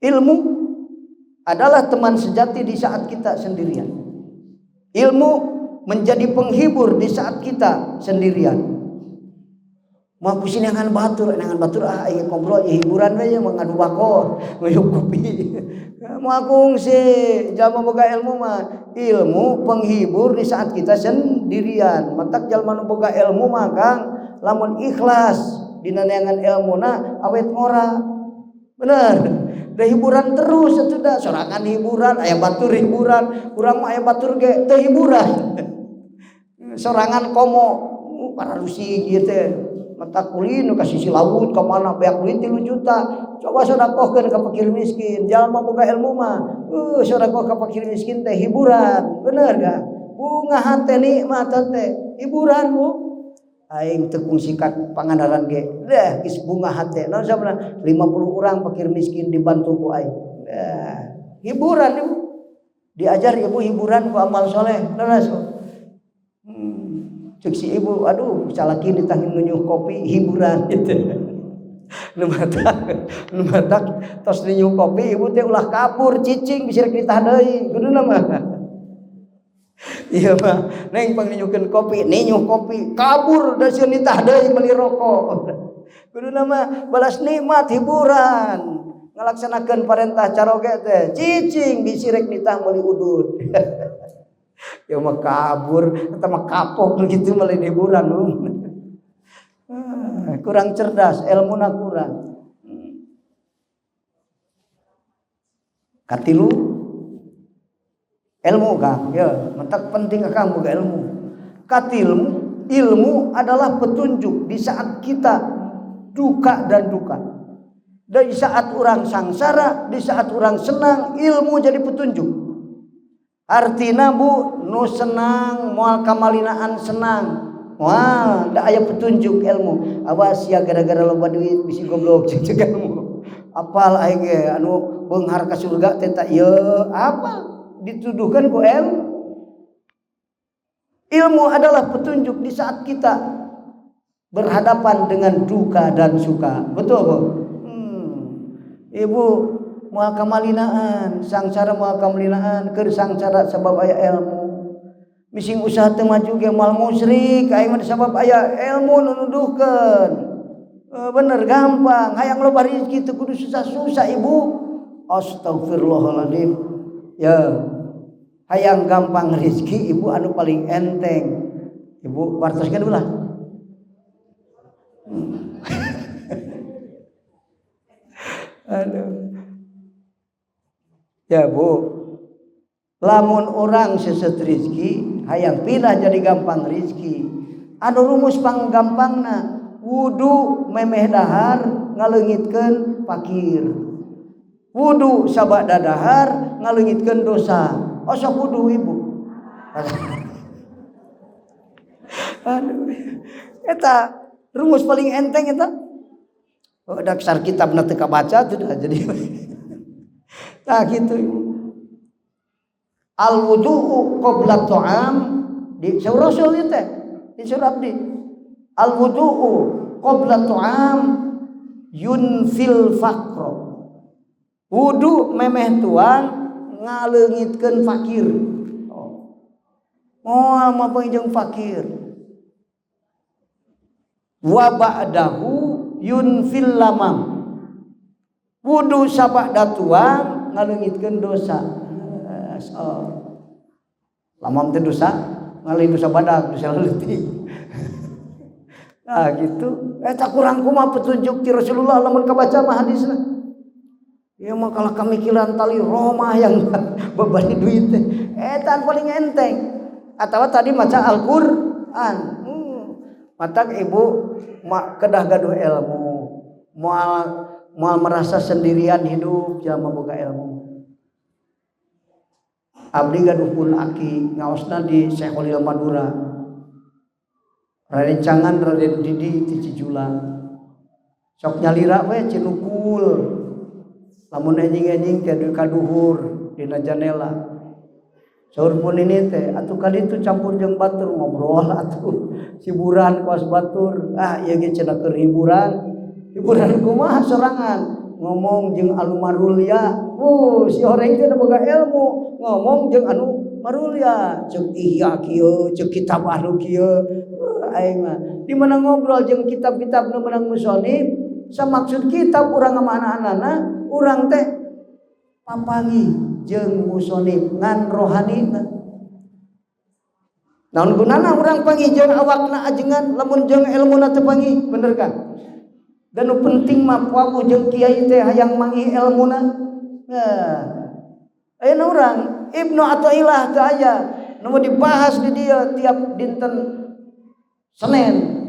Ilmu adalah teman sejati di saat kita sendirian. Ilmu menjadi penghibur di saat kita sendirian. Mau ku neangan batur, neangan batur ah ieu ngobrol ieu hiburan we mah ngadu bako, nguyup kopi. Mau kungsi jalma boga ilmu mah, ilmu penghibur di saat kita sendirian. Matak jalma nu boga ilmu mah, Kang, lamun ikhlas dina neangan ilmuna awet ngora. Bener. Da hiburan terus atuh, da sorangan hiburan, aya batur hiburan, urang mah aya batur ge teu hiburan. Sorangan komo para rusi kieu teh. Mata kulin ka sisi laut ka mana beak duit 3 juta. Coba sedekahkeun ka fakir miskin. Jalma boga ilmu mah, sedekah ka fakir miskin teh hiburan. Bener gak? Bunga hate nikmat teh hiburan, Bu. Aing teu kungsi ka Pangandaran ge. Dah geus bunga hate. Naon sababna? 50 orang fakir miskin dibantu ku aing. Dah, hiburan, Ibu. Diajar ibu hiburan ku amal soleh. Leres. Cek si ibu, aduh, salaki ditangin nunyuh kopi hiburan gitu. Nu matak tos ninyuh kopi ibu teh ulah kabur cicing bisa rek ditah deui. Kuduna mah. Iya mah, neng pang ninyuhkeun kopi, ninyuh kopi, kabur da sieun nitah deui meuli rokok. Kuduna mah balas nikmat hiburan. Ngalaksanakeun parentah caroge teh, cicing bisi rek nitah meuli udud. Ya mah kabur, eta mah kapok gitu meuli hiburan. Kurang cerdas, ilmuna kurang. Katilu ilmu, Kang, ya, mentak penting akang boga ilmu. Katilu, ilmu adalah petunjuk di saat kita duka dan duka. Dari saat orang sangsara, di saat orang senang, ilmu jadi petunjuk. Artina, Bu, nu senang moal kamalinaan senang. Wah, da aya petunjuk ilmu. Awas ya gara-gara loba duit bisi goblok, cek cek ilmu. Apal aing ge anu beunghar ka surga teh tak ieu apa dituduhkan ku ilmu. Ilmu adalah petunjuk di saat kita berhadapan dengan duka dan suka. Betul, Bu? Ibu moal kamalinaan, sangsara moal kamalinaan, keur sangsara sabab aya ilmu. Mising usaha teu maju ge moal musyrik, aing mah sabab aya ilmu nu nuduhkeun. Bener gampang, hayang loba rezeki teu kudu susah-susah, Ibu. Astagfirullahaladzim. Ya. Hayang gampang rezeki, Ibu, anu paling enteng. Ibu wartoskeun ulah. Aduh. Ya, Bu. Lamun orang seset rezeki, hayang pindah jadi gampang rezeki. Anu rumus panggampangna, wudu memeh dahar ngaleungitkeun fakir. Wudu sabada dahar ngaleungitkeun dosa. Osok wudu, Ibu. Aduh. Eta rumus paling enteng eta. Oh, dasar kitab teu kabaca tuh dah jadi. Tah gitu, Ibu. Al wudu'u qabla ta'am di surah Rasul ieu teh, di surah abdi. Al wudu'u qabla ta'am yunfil faqra. Wudu memeh tuang ngaleungitkeun fakir. Oh. Moal mah jeung fakir. Wa ba'dahu yunfil lamam. Wudu sabada tuang ngaleungitkeun dosa. Lamam teh dosa, ngaleungit dosa badag, dosa leutik. Nah gitu. Eta kurang kumaha petunjuk ti Rasulullah lamun kabaca mah hadisna. Ieu mah kalah kamikiran tali Roma yang babari duit teh. Eta paling enteng. Atawa tadi maca Al-Qur'an. Matak ibu mak kedah gaduh ilmu. Moal merasa sendirian hidup jalma boga ilmu. Abdi gaduh pun aki ngaosna di Syekhul Madura. Rencangan Raden Didi ti Cijulang. Sok nyalira we cinukul. Lamun enjing-enjing teh ka duhur dina janela. Saur pun ini teh atuh ka ditu campur jeung batur ngobrol atuh hiburan kawas batur. Ah ieu ge cenah keur hiburan. Hiburan kumaha sorangan ngomong jeung anu marulya. Si horeng teh boga ilmu ngomong jeung anu marulya. Ceuk ihya kieu, ceuk kitab anu kieu. Aing mah di mana ngobrol jeung kitab-kitab nu meunang musonib, samaksud kitab urang amanah-anana, urang teh papanggih jeung musonib ngan rohanina. Naon gunana urang panggih jeung awakna ajengan lamun jeung ilmuna teu panggih, bener kan? Dan nu penting mah puawu jeung kiai teh hayang manggih ilmuna. Nah, ayeuna urang Ibnu Athaillah teu aya nu dibahas di dieu tiap dinten Senin.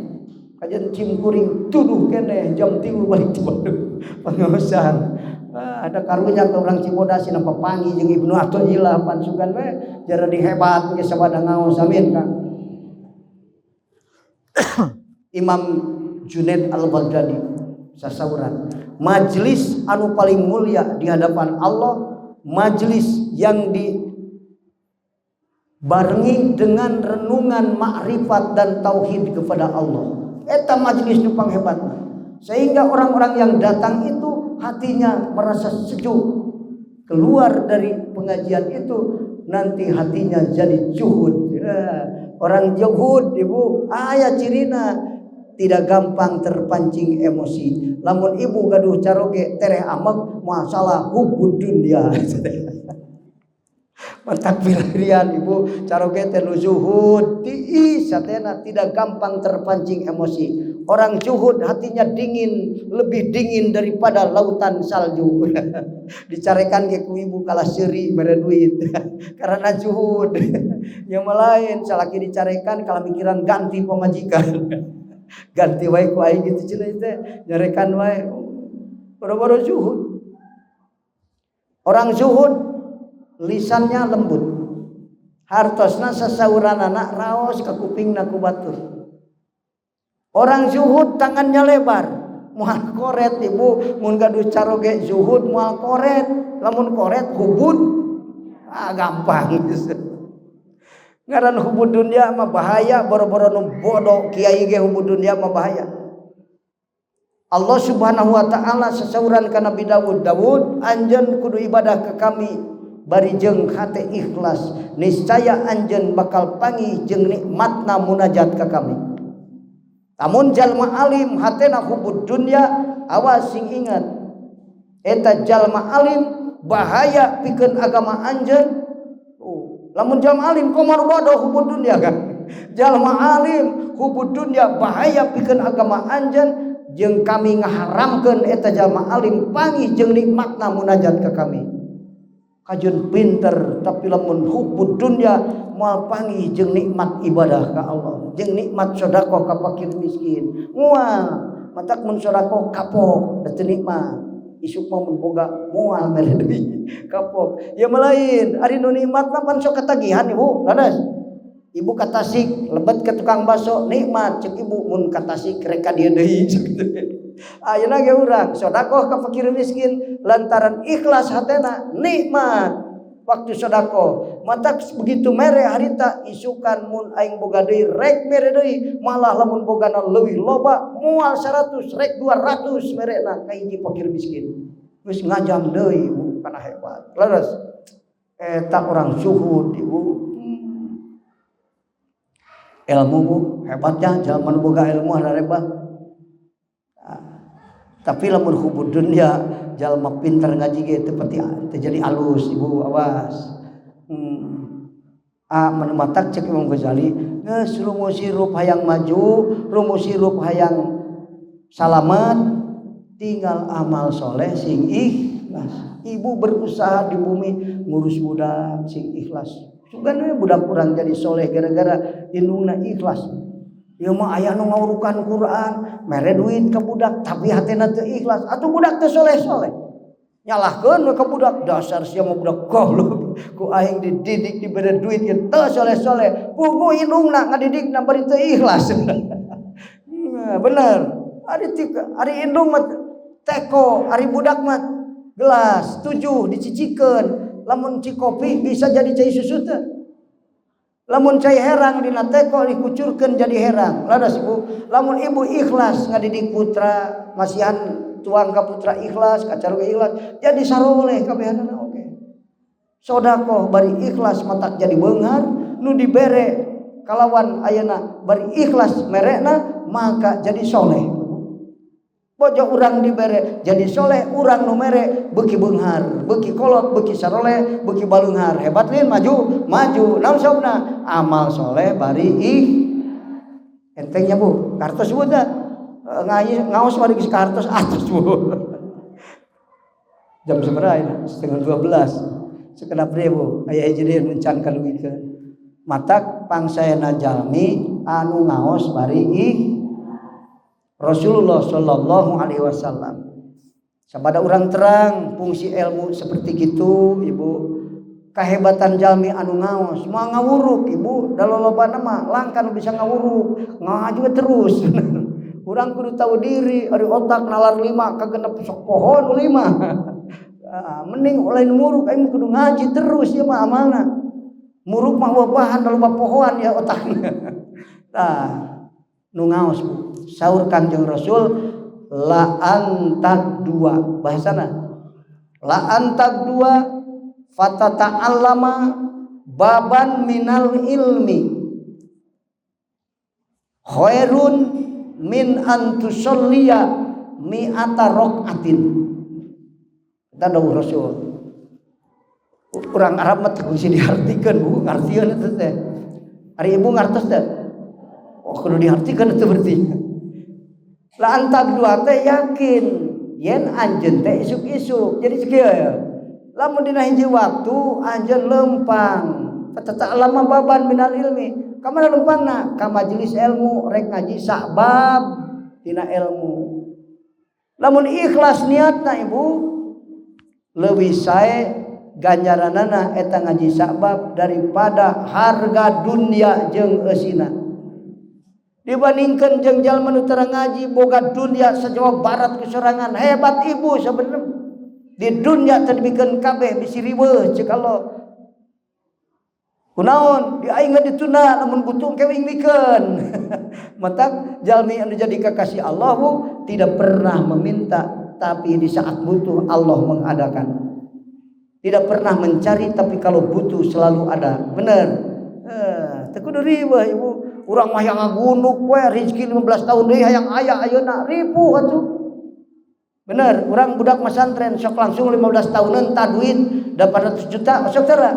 Kajian cimkuring tuduh keneh jam 3 balik ti Bandung pangaosan. Ada karunya ke urang Cibodas cenah papanggih jeung Ibnu Athaillah pansugan we jadi hebat geus sabada ngaos amin Kang. Imam Junaid Al-Baghdadi sasauran, majelis anu paling mulia di hadapan Allah, majelis yang dibarengi dengan renungan makrifat dan tauhid kepada Allah. Eta majelis nu panghebatna. Sehingga orang-orang yang datang itu hatinya merasa sejuk. Keluar dari pengajian itu nanti hatinya jadi zuhud. Ya, orang zuhud ibu aya cirina tidak gampang terpancing emosi. Lamun ibu gaduh caroge tereh amek masalah hubud dunia. Mantak pilarian ibu caroge teh nu zuhud tiis satena tidak gampang terpancing emosi. Orang zuhud hatinya dingin, lebih dingin daripada lautan salju. Dicarekan ke ku ibu kalah seuri mere duit. Karena zuhud. Yang lain salaki dicarekan kalah mikiran ganti pamajikan. Ganti wae ku aing gitu cenah teh, nyarekan wae. Boro-boro zuhud. Orang zuhud lisannya lembut. Hartosna sasauranana raos ka kupingna ku batur. Orang zuhud tangannya lebar, moal koret ibu, mun gaduh caroge zuhud moal koret, lamun koret hubud, gampang. Ngaran hubud dunia mah bahaya, boro-boro nu bodoh kiai ge hubud dunia mah bahaya. Allah Subhanahu wa taala sasauran ka Nabi Dawud, Dawud anjeun kudu ibadah ke kami bari jeung hate ikhlas, niscaya anjeun bakal panggih jeung nikmatna munajat ka kami. Lamun jalma alim hatena hubud dunya, awas sing ingat eta jalma alim bahaya pikeun agama anjeun. Lamun jalma alim komo bodoh hubud dunya kan. Jalma alim hubud dunya bahaya pikeun agama anjeun, jeung kami ngaharamkeun eta jalma alim panggih jeung nikmatna munajat ka kami. Kajeun pinter tapi lamun hubud dunya moal panggih jeung nikmat ibadah ka Allah, jeung nikmat sedekah ka fakir miskin. Moal matak mun sedekah kapok da teu nikmat. Isuk mah mun boga moal mere deui kapok. Ya malain ari nu nikmat mah pan sok katagihan ibu, leres. Ibu ka Tasik lebet ke tukang bakso nikmat cek ibu, mun ka Tasik rek ka dieu deui. Ayeuna ge urang sedekah ka fakir miskin lantaran ikhlas hatena nikmat waktu sedekah. Matak begitu mere harita isukan mun aing boga deui rek mere deui, malah lamun bogana leuwih loba moal 100 rek 200 merena ka hiji fakir miskin. Geus ngajam deui ibu kana hebat. Leres eta orang zuhud ibu. Ilmu bu hebatnya jalma nu boga ilmu hebat. Tapi lamun hubud dunya jalma pinter ngaji ge teu pati teu jadi alus ibu awas. Ah matak cek Imam Ghazali geus rumus hirup hayang maju, rumus hirup hayang salamet, tinggal amal soleh sing ikhlas. Ibu berusaha di bumi ngurus budak sing ikhlas. Sugan we budak urang jadi soleh gara-gara indungna ikhlas. Ieu mah aya nu ngawurukan Quran, mere duit ka budak tapi hatena teu ikhlas. Atuh budak teu soleh-soleh. Nyalahkeun we ka budak, dasar sia mah budak goblok. Ku aing dididik dibere duit ge teu soleh-soleh. Puguh indungna ngadidikna bari teu ikhlas. Nah, bener. Ari indung mah teko, ari budak mah gelas 7 dicicikeun. Lamun cikopi bisa jadi cai susu teh. Lamun cai herang dina teko dikucurkeun jadi herang. Laras ibu, lamun ibu ikhlas ngadidik putra, masihan tuang ka putra ikhlas, ka caruga ikhlas, jadi saroleh kabehanana oge. Sodakoh bari ikhlas matak jadi beunghar, nu dibere kalawan ayeuna bari ikhlas merekna maka jadi soleh. Bojo urang dibere jadi soleh, urang nu mere beuki beunghar, beuki kolot, beuki saroleh, beuki baleunghar. Hebat lin maju, maju. Naon sababna? Amal soleh bari ih. Entengnya Bu, kartos Bu teh. Ngaos bari geus kartos atos Bu. Jam sabaraha ayeuna? 11.30. Sakedap deui Bu, aya hiji deui nu can kadugikeun. Matak pangsaena jalmi anu ngaos bari ih. Rasulullah sallallahu alaihi wasallam. Sabada urang terang fungsi ilmu seperti gitu ibu. Kahebatan jalmi anu ngaos, moal ngawuruk ibu, da lolobana mah langka nu bisa ngawuruk, ngaji we terus. Urang kudu tahu diri, ari otak nalar 5 kagenep sok poho nu 5. Ah, mending lain muruk aing kudu ngaji terus ieu mah amalna. Muruk mah bahan da loba pohoan ya otakna. Tah, nu ngaos Bu. Saur Kangjeng Rasul la antag dua bahasana la antag dua fatata'allama baban minal ilmi khairun min an tusalliya mi'ata raqatin. Eta dawuh Rasul. Urang Arab mah teu kudu diartikeun Bu, ngartieun eta teh. Ari ibu ngartos teh? Oh kudu diartikeun eta berarti. La antag dua teh yakin yen anjeun teh isuk-isuk. Jadi kieu ya. Lamun dina hiji waktu anjeun lempang. Fatata'allama baban minal ilmi. Ka mana lempangna? Ka majelis ilmu rek ngaji sabab dina ilmu. Lamun ikhlas niatna ibu leuwih sae ganjaranana eta ngaji sabab daripada harga dunia jeung eusina. Dibandingkan jeung jalma nu teu ngaji boga dunia sa-Jawa Barat kesorangan hebat ibu sebenarnya di dunia teu dibikeun kabeh bisi riweuh ceuk Allah. Kunaon di aing ditunda lamun butuh kewing mikeun. Matak jalmi anu jadi kekasih Allah bu, tidak pernah meminta tapi di saat butuh Allah mengadakan. Tidak pernah mencari tapi kalau butuh selalu ada. Bener. Teu kudu riweuh ibu. Urang mah yang ngagunuk we rezeki 15 tahun deui hayang aya ayeuna ripuh atuh. Bener, urang budak masantren sok langsung 15 tahunan ta duit 800 juta sok tera.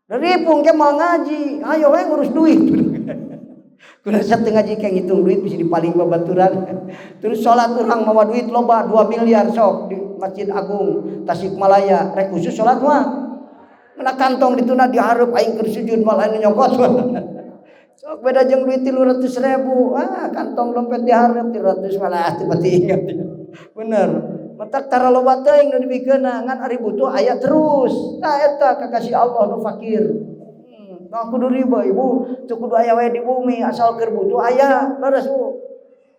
Ripuh ke mau ngaji, ayo we ngurus duit. Kudu teu ngaji kayak ngitung duit bisa dipaling babaturan. Terus salat urang mawa duit loba 2 miliar sok di Masjid Agung Tasikmalaya rek khusus salat mah. Mana kantong dituna dihareup aing keur sujud malah anu nyokot. Sok beda jeung duit 300.000, ah kantong dompet dihareup 300 malah teu pati ingat. Bener. Matak tara loba teuing nu dibikeunna ngan ari butuh aya terus. Tah eta kakasih Allah nu fakir. Nah kudu riba ibu, teu kudu aya we di bumi asal keur butuh aya. Leres Bu.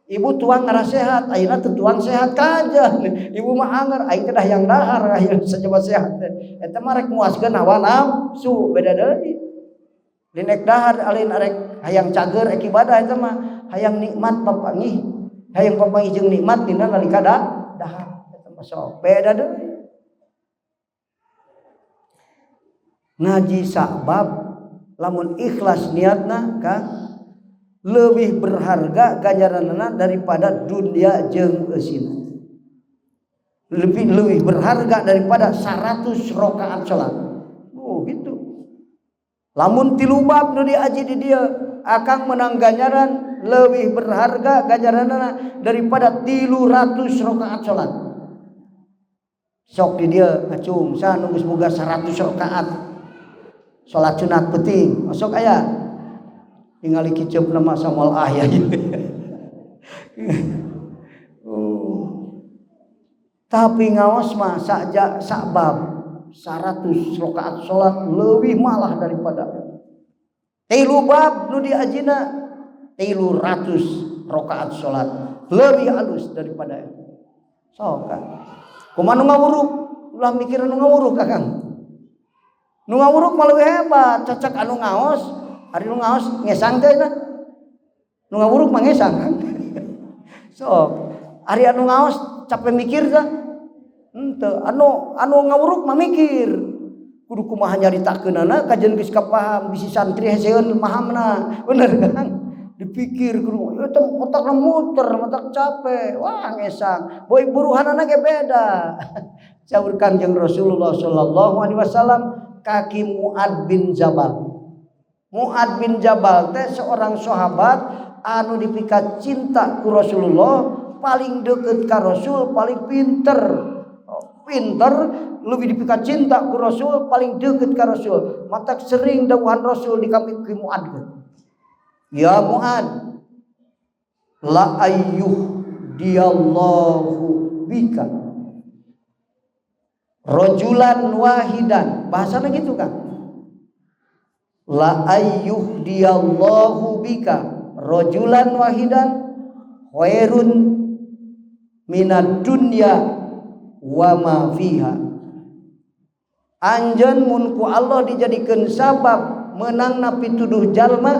Ibu tuang ngarasehat, ayeuna teu tuang sehat kaja. Ibu mah anger aing teh hayang dahar ayeuna sajaba sehat teh. Eta mah rek muaskeun hawa nafsu beda deui. Linek dahar alin arek hayang cager ek ibadah eta mah hayang nikmat papanggih. Hayang papanggih jeung nikmat dina nalika dahar eta mah sok beda deui. Ngaji sabab lamun ikhlas niatna Kang Lebih berharga ganjaranna daripada dunia jeung eusina. Lebih lebih berharga daripada 100 rakaat salat. Oh gitu. Lamun 3 bab nu diaji di dieu, akang menang ganjaran lebih berharga ganjaranna daripada 300 rakaat salat. Sok di dieu ngacung saha nu geus boga 100 rakaat salat sunat peuting. Sok aya ningali kiceupna mah samoal aya. Oh. Tapi ngaos mah sakja sakbab 100 rakaat salat leuwih malah daripada 3 bab nu diajina 300 rakaat salat leuwih alus daripada itu. Sok kan. Kumaha nu ngawuruk? Ulah mikir nu ngawuruk Kakang. Nu ngawuruk mah leuwih hebat, cocok anu ngaos, ari nu ngaos ngesang teh na. Nu ngawuruk mah ngesang kan. Sok, ari anu ngaos capek mikir teh? Henteu, anu anu ngawuruk mah mikir. Kudu kumaha nyaritakeunana kajian geus kapaham bisi santri heseun mahamna. Bener kan? Dipikir kudu eta otakna muter, otak capek. Wah ngesang. Boy buruhanana ge beda. Saur Kangjeng Rasulullah sallallahu alaihi wasallam kaki Muad bin Jabal. Muad bin Jabal teh seorang sahabat anu dipika cinta ku Rasulullah, paling deket ka Rasul, paling pinter. Pinter lebih dipika cinta ku Rasul, paling deket ka Rasul. Matak sering dawuhan Rasul di kami ki Muad. Ya Muad, la ayyuh diyallahu bika rajulan wahidan. Bahasanya gitu kan. La ayyuh diyallahu bika rajulan wahidan khairun minad dunya wa ma fiha. Anjeun mun ku Allah dijadikeun sabab meunangna pituduh jalma,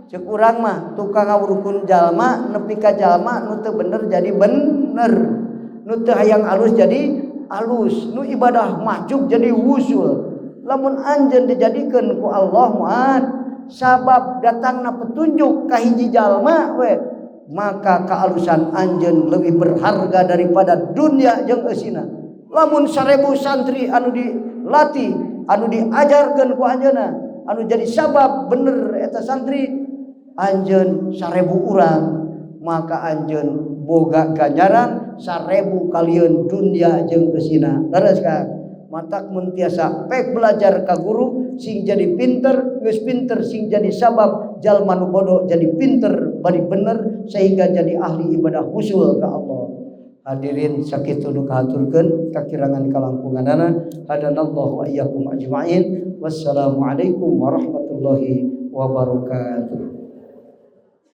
ceuk urang mah tukang ngawurukun jalma nepi ka jalma nu teu bener jadi bener, nu teu hayang alus jadi alus, nu ibadah mahjub jadi wusul. Lamun anjeun dijadikeun ku Allah Muad sabab datangna petunjuk ka hiji jalma we, maka kealusan anjeun lebih berharga daripada dunia jeung eusina. Lamun 1000 santri anu dilatih, anu diajarkeun ku anjeunna, anu jadi sabab bener eta santri, anjeun 1000 urang, maka anjeun boga ganjaran 1000 kalieun dunia jeung eusina. Leres Kang? Matak mun tiasa pek belajar ka guru sing jadi pinter, geus pinter sing jadi sabab jalma nu bodoh jadi pinter bari bener sehingga jadi ahli ibadah usul ka Allah. Hadirin sakitu nu kahaturkeun kakirangan kalangkunganana. Hadanallahu wa iyyakum ajmain. Wassalamualaikum warahmatullahi wabarakatuh.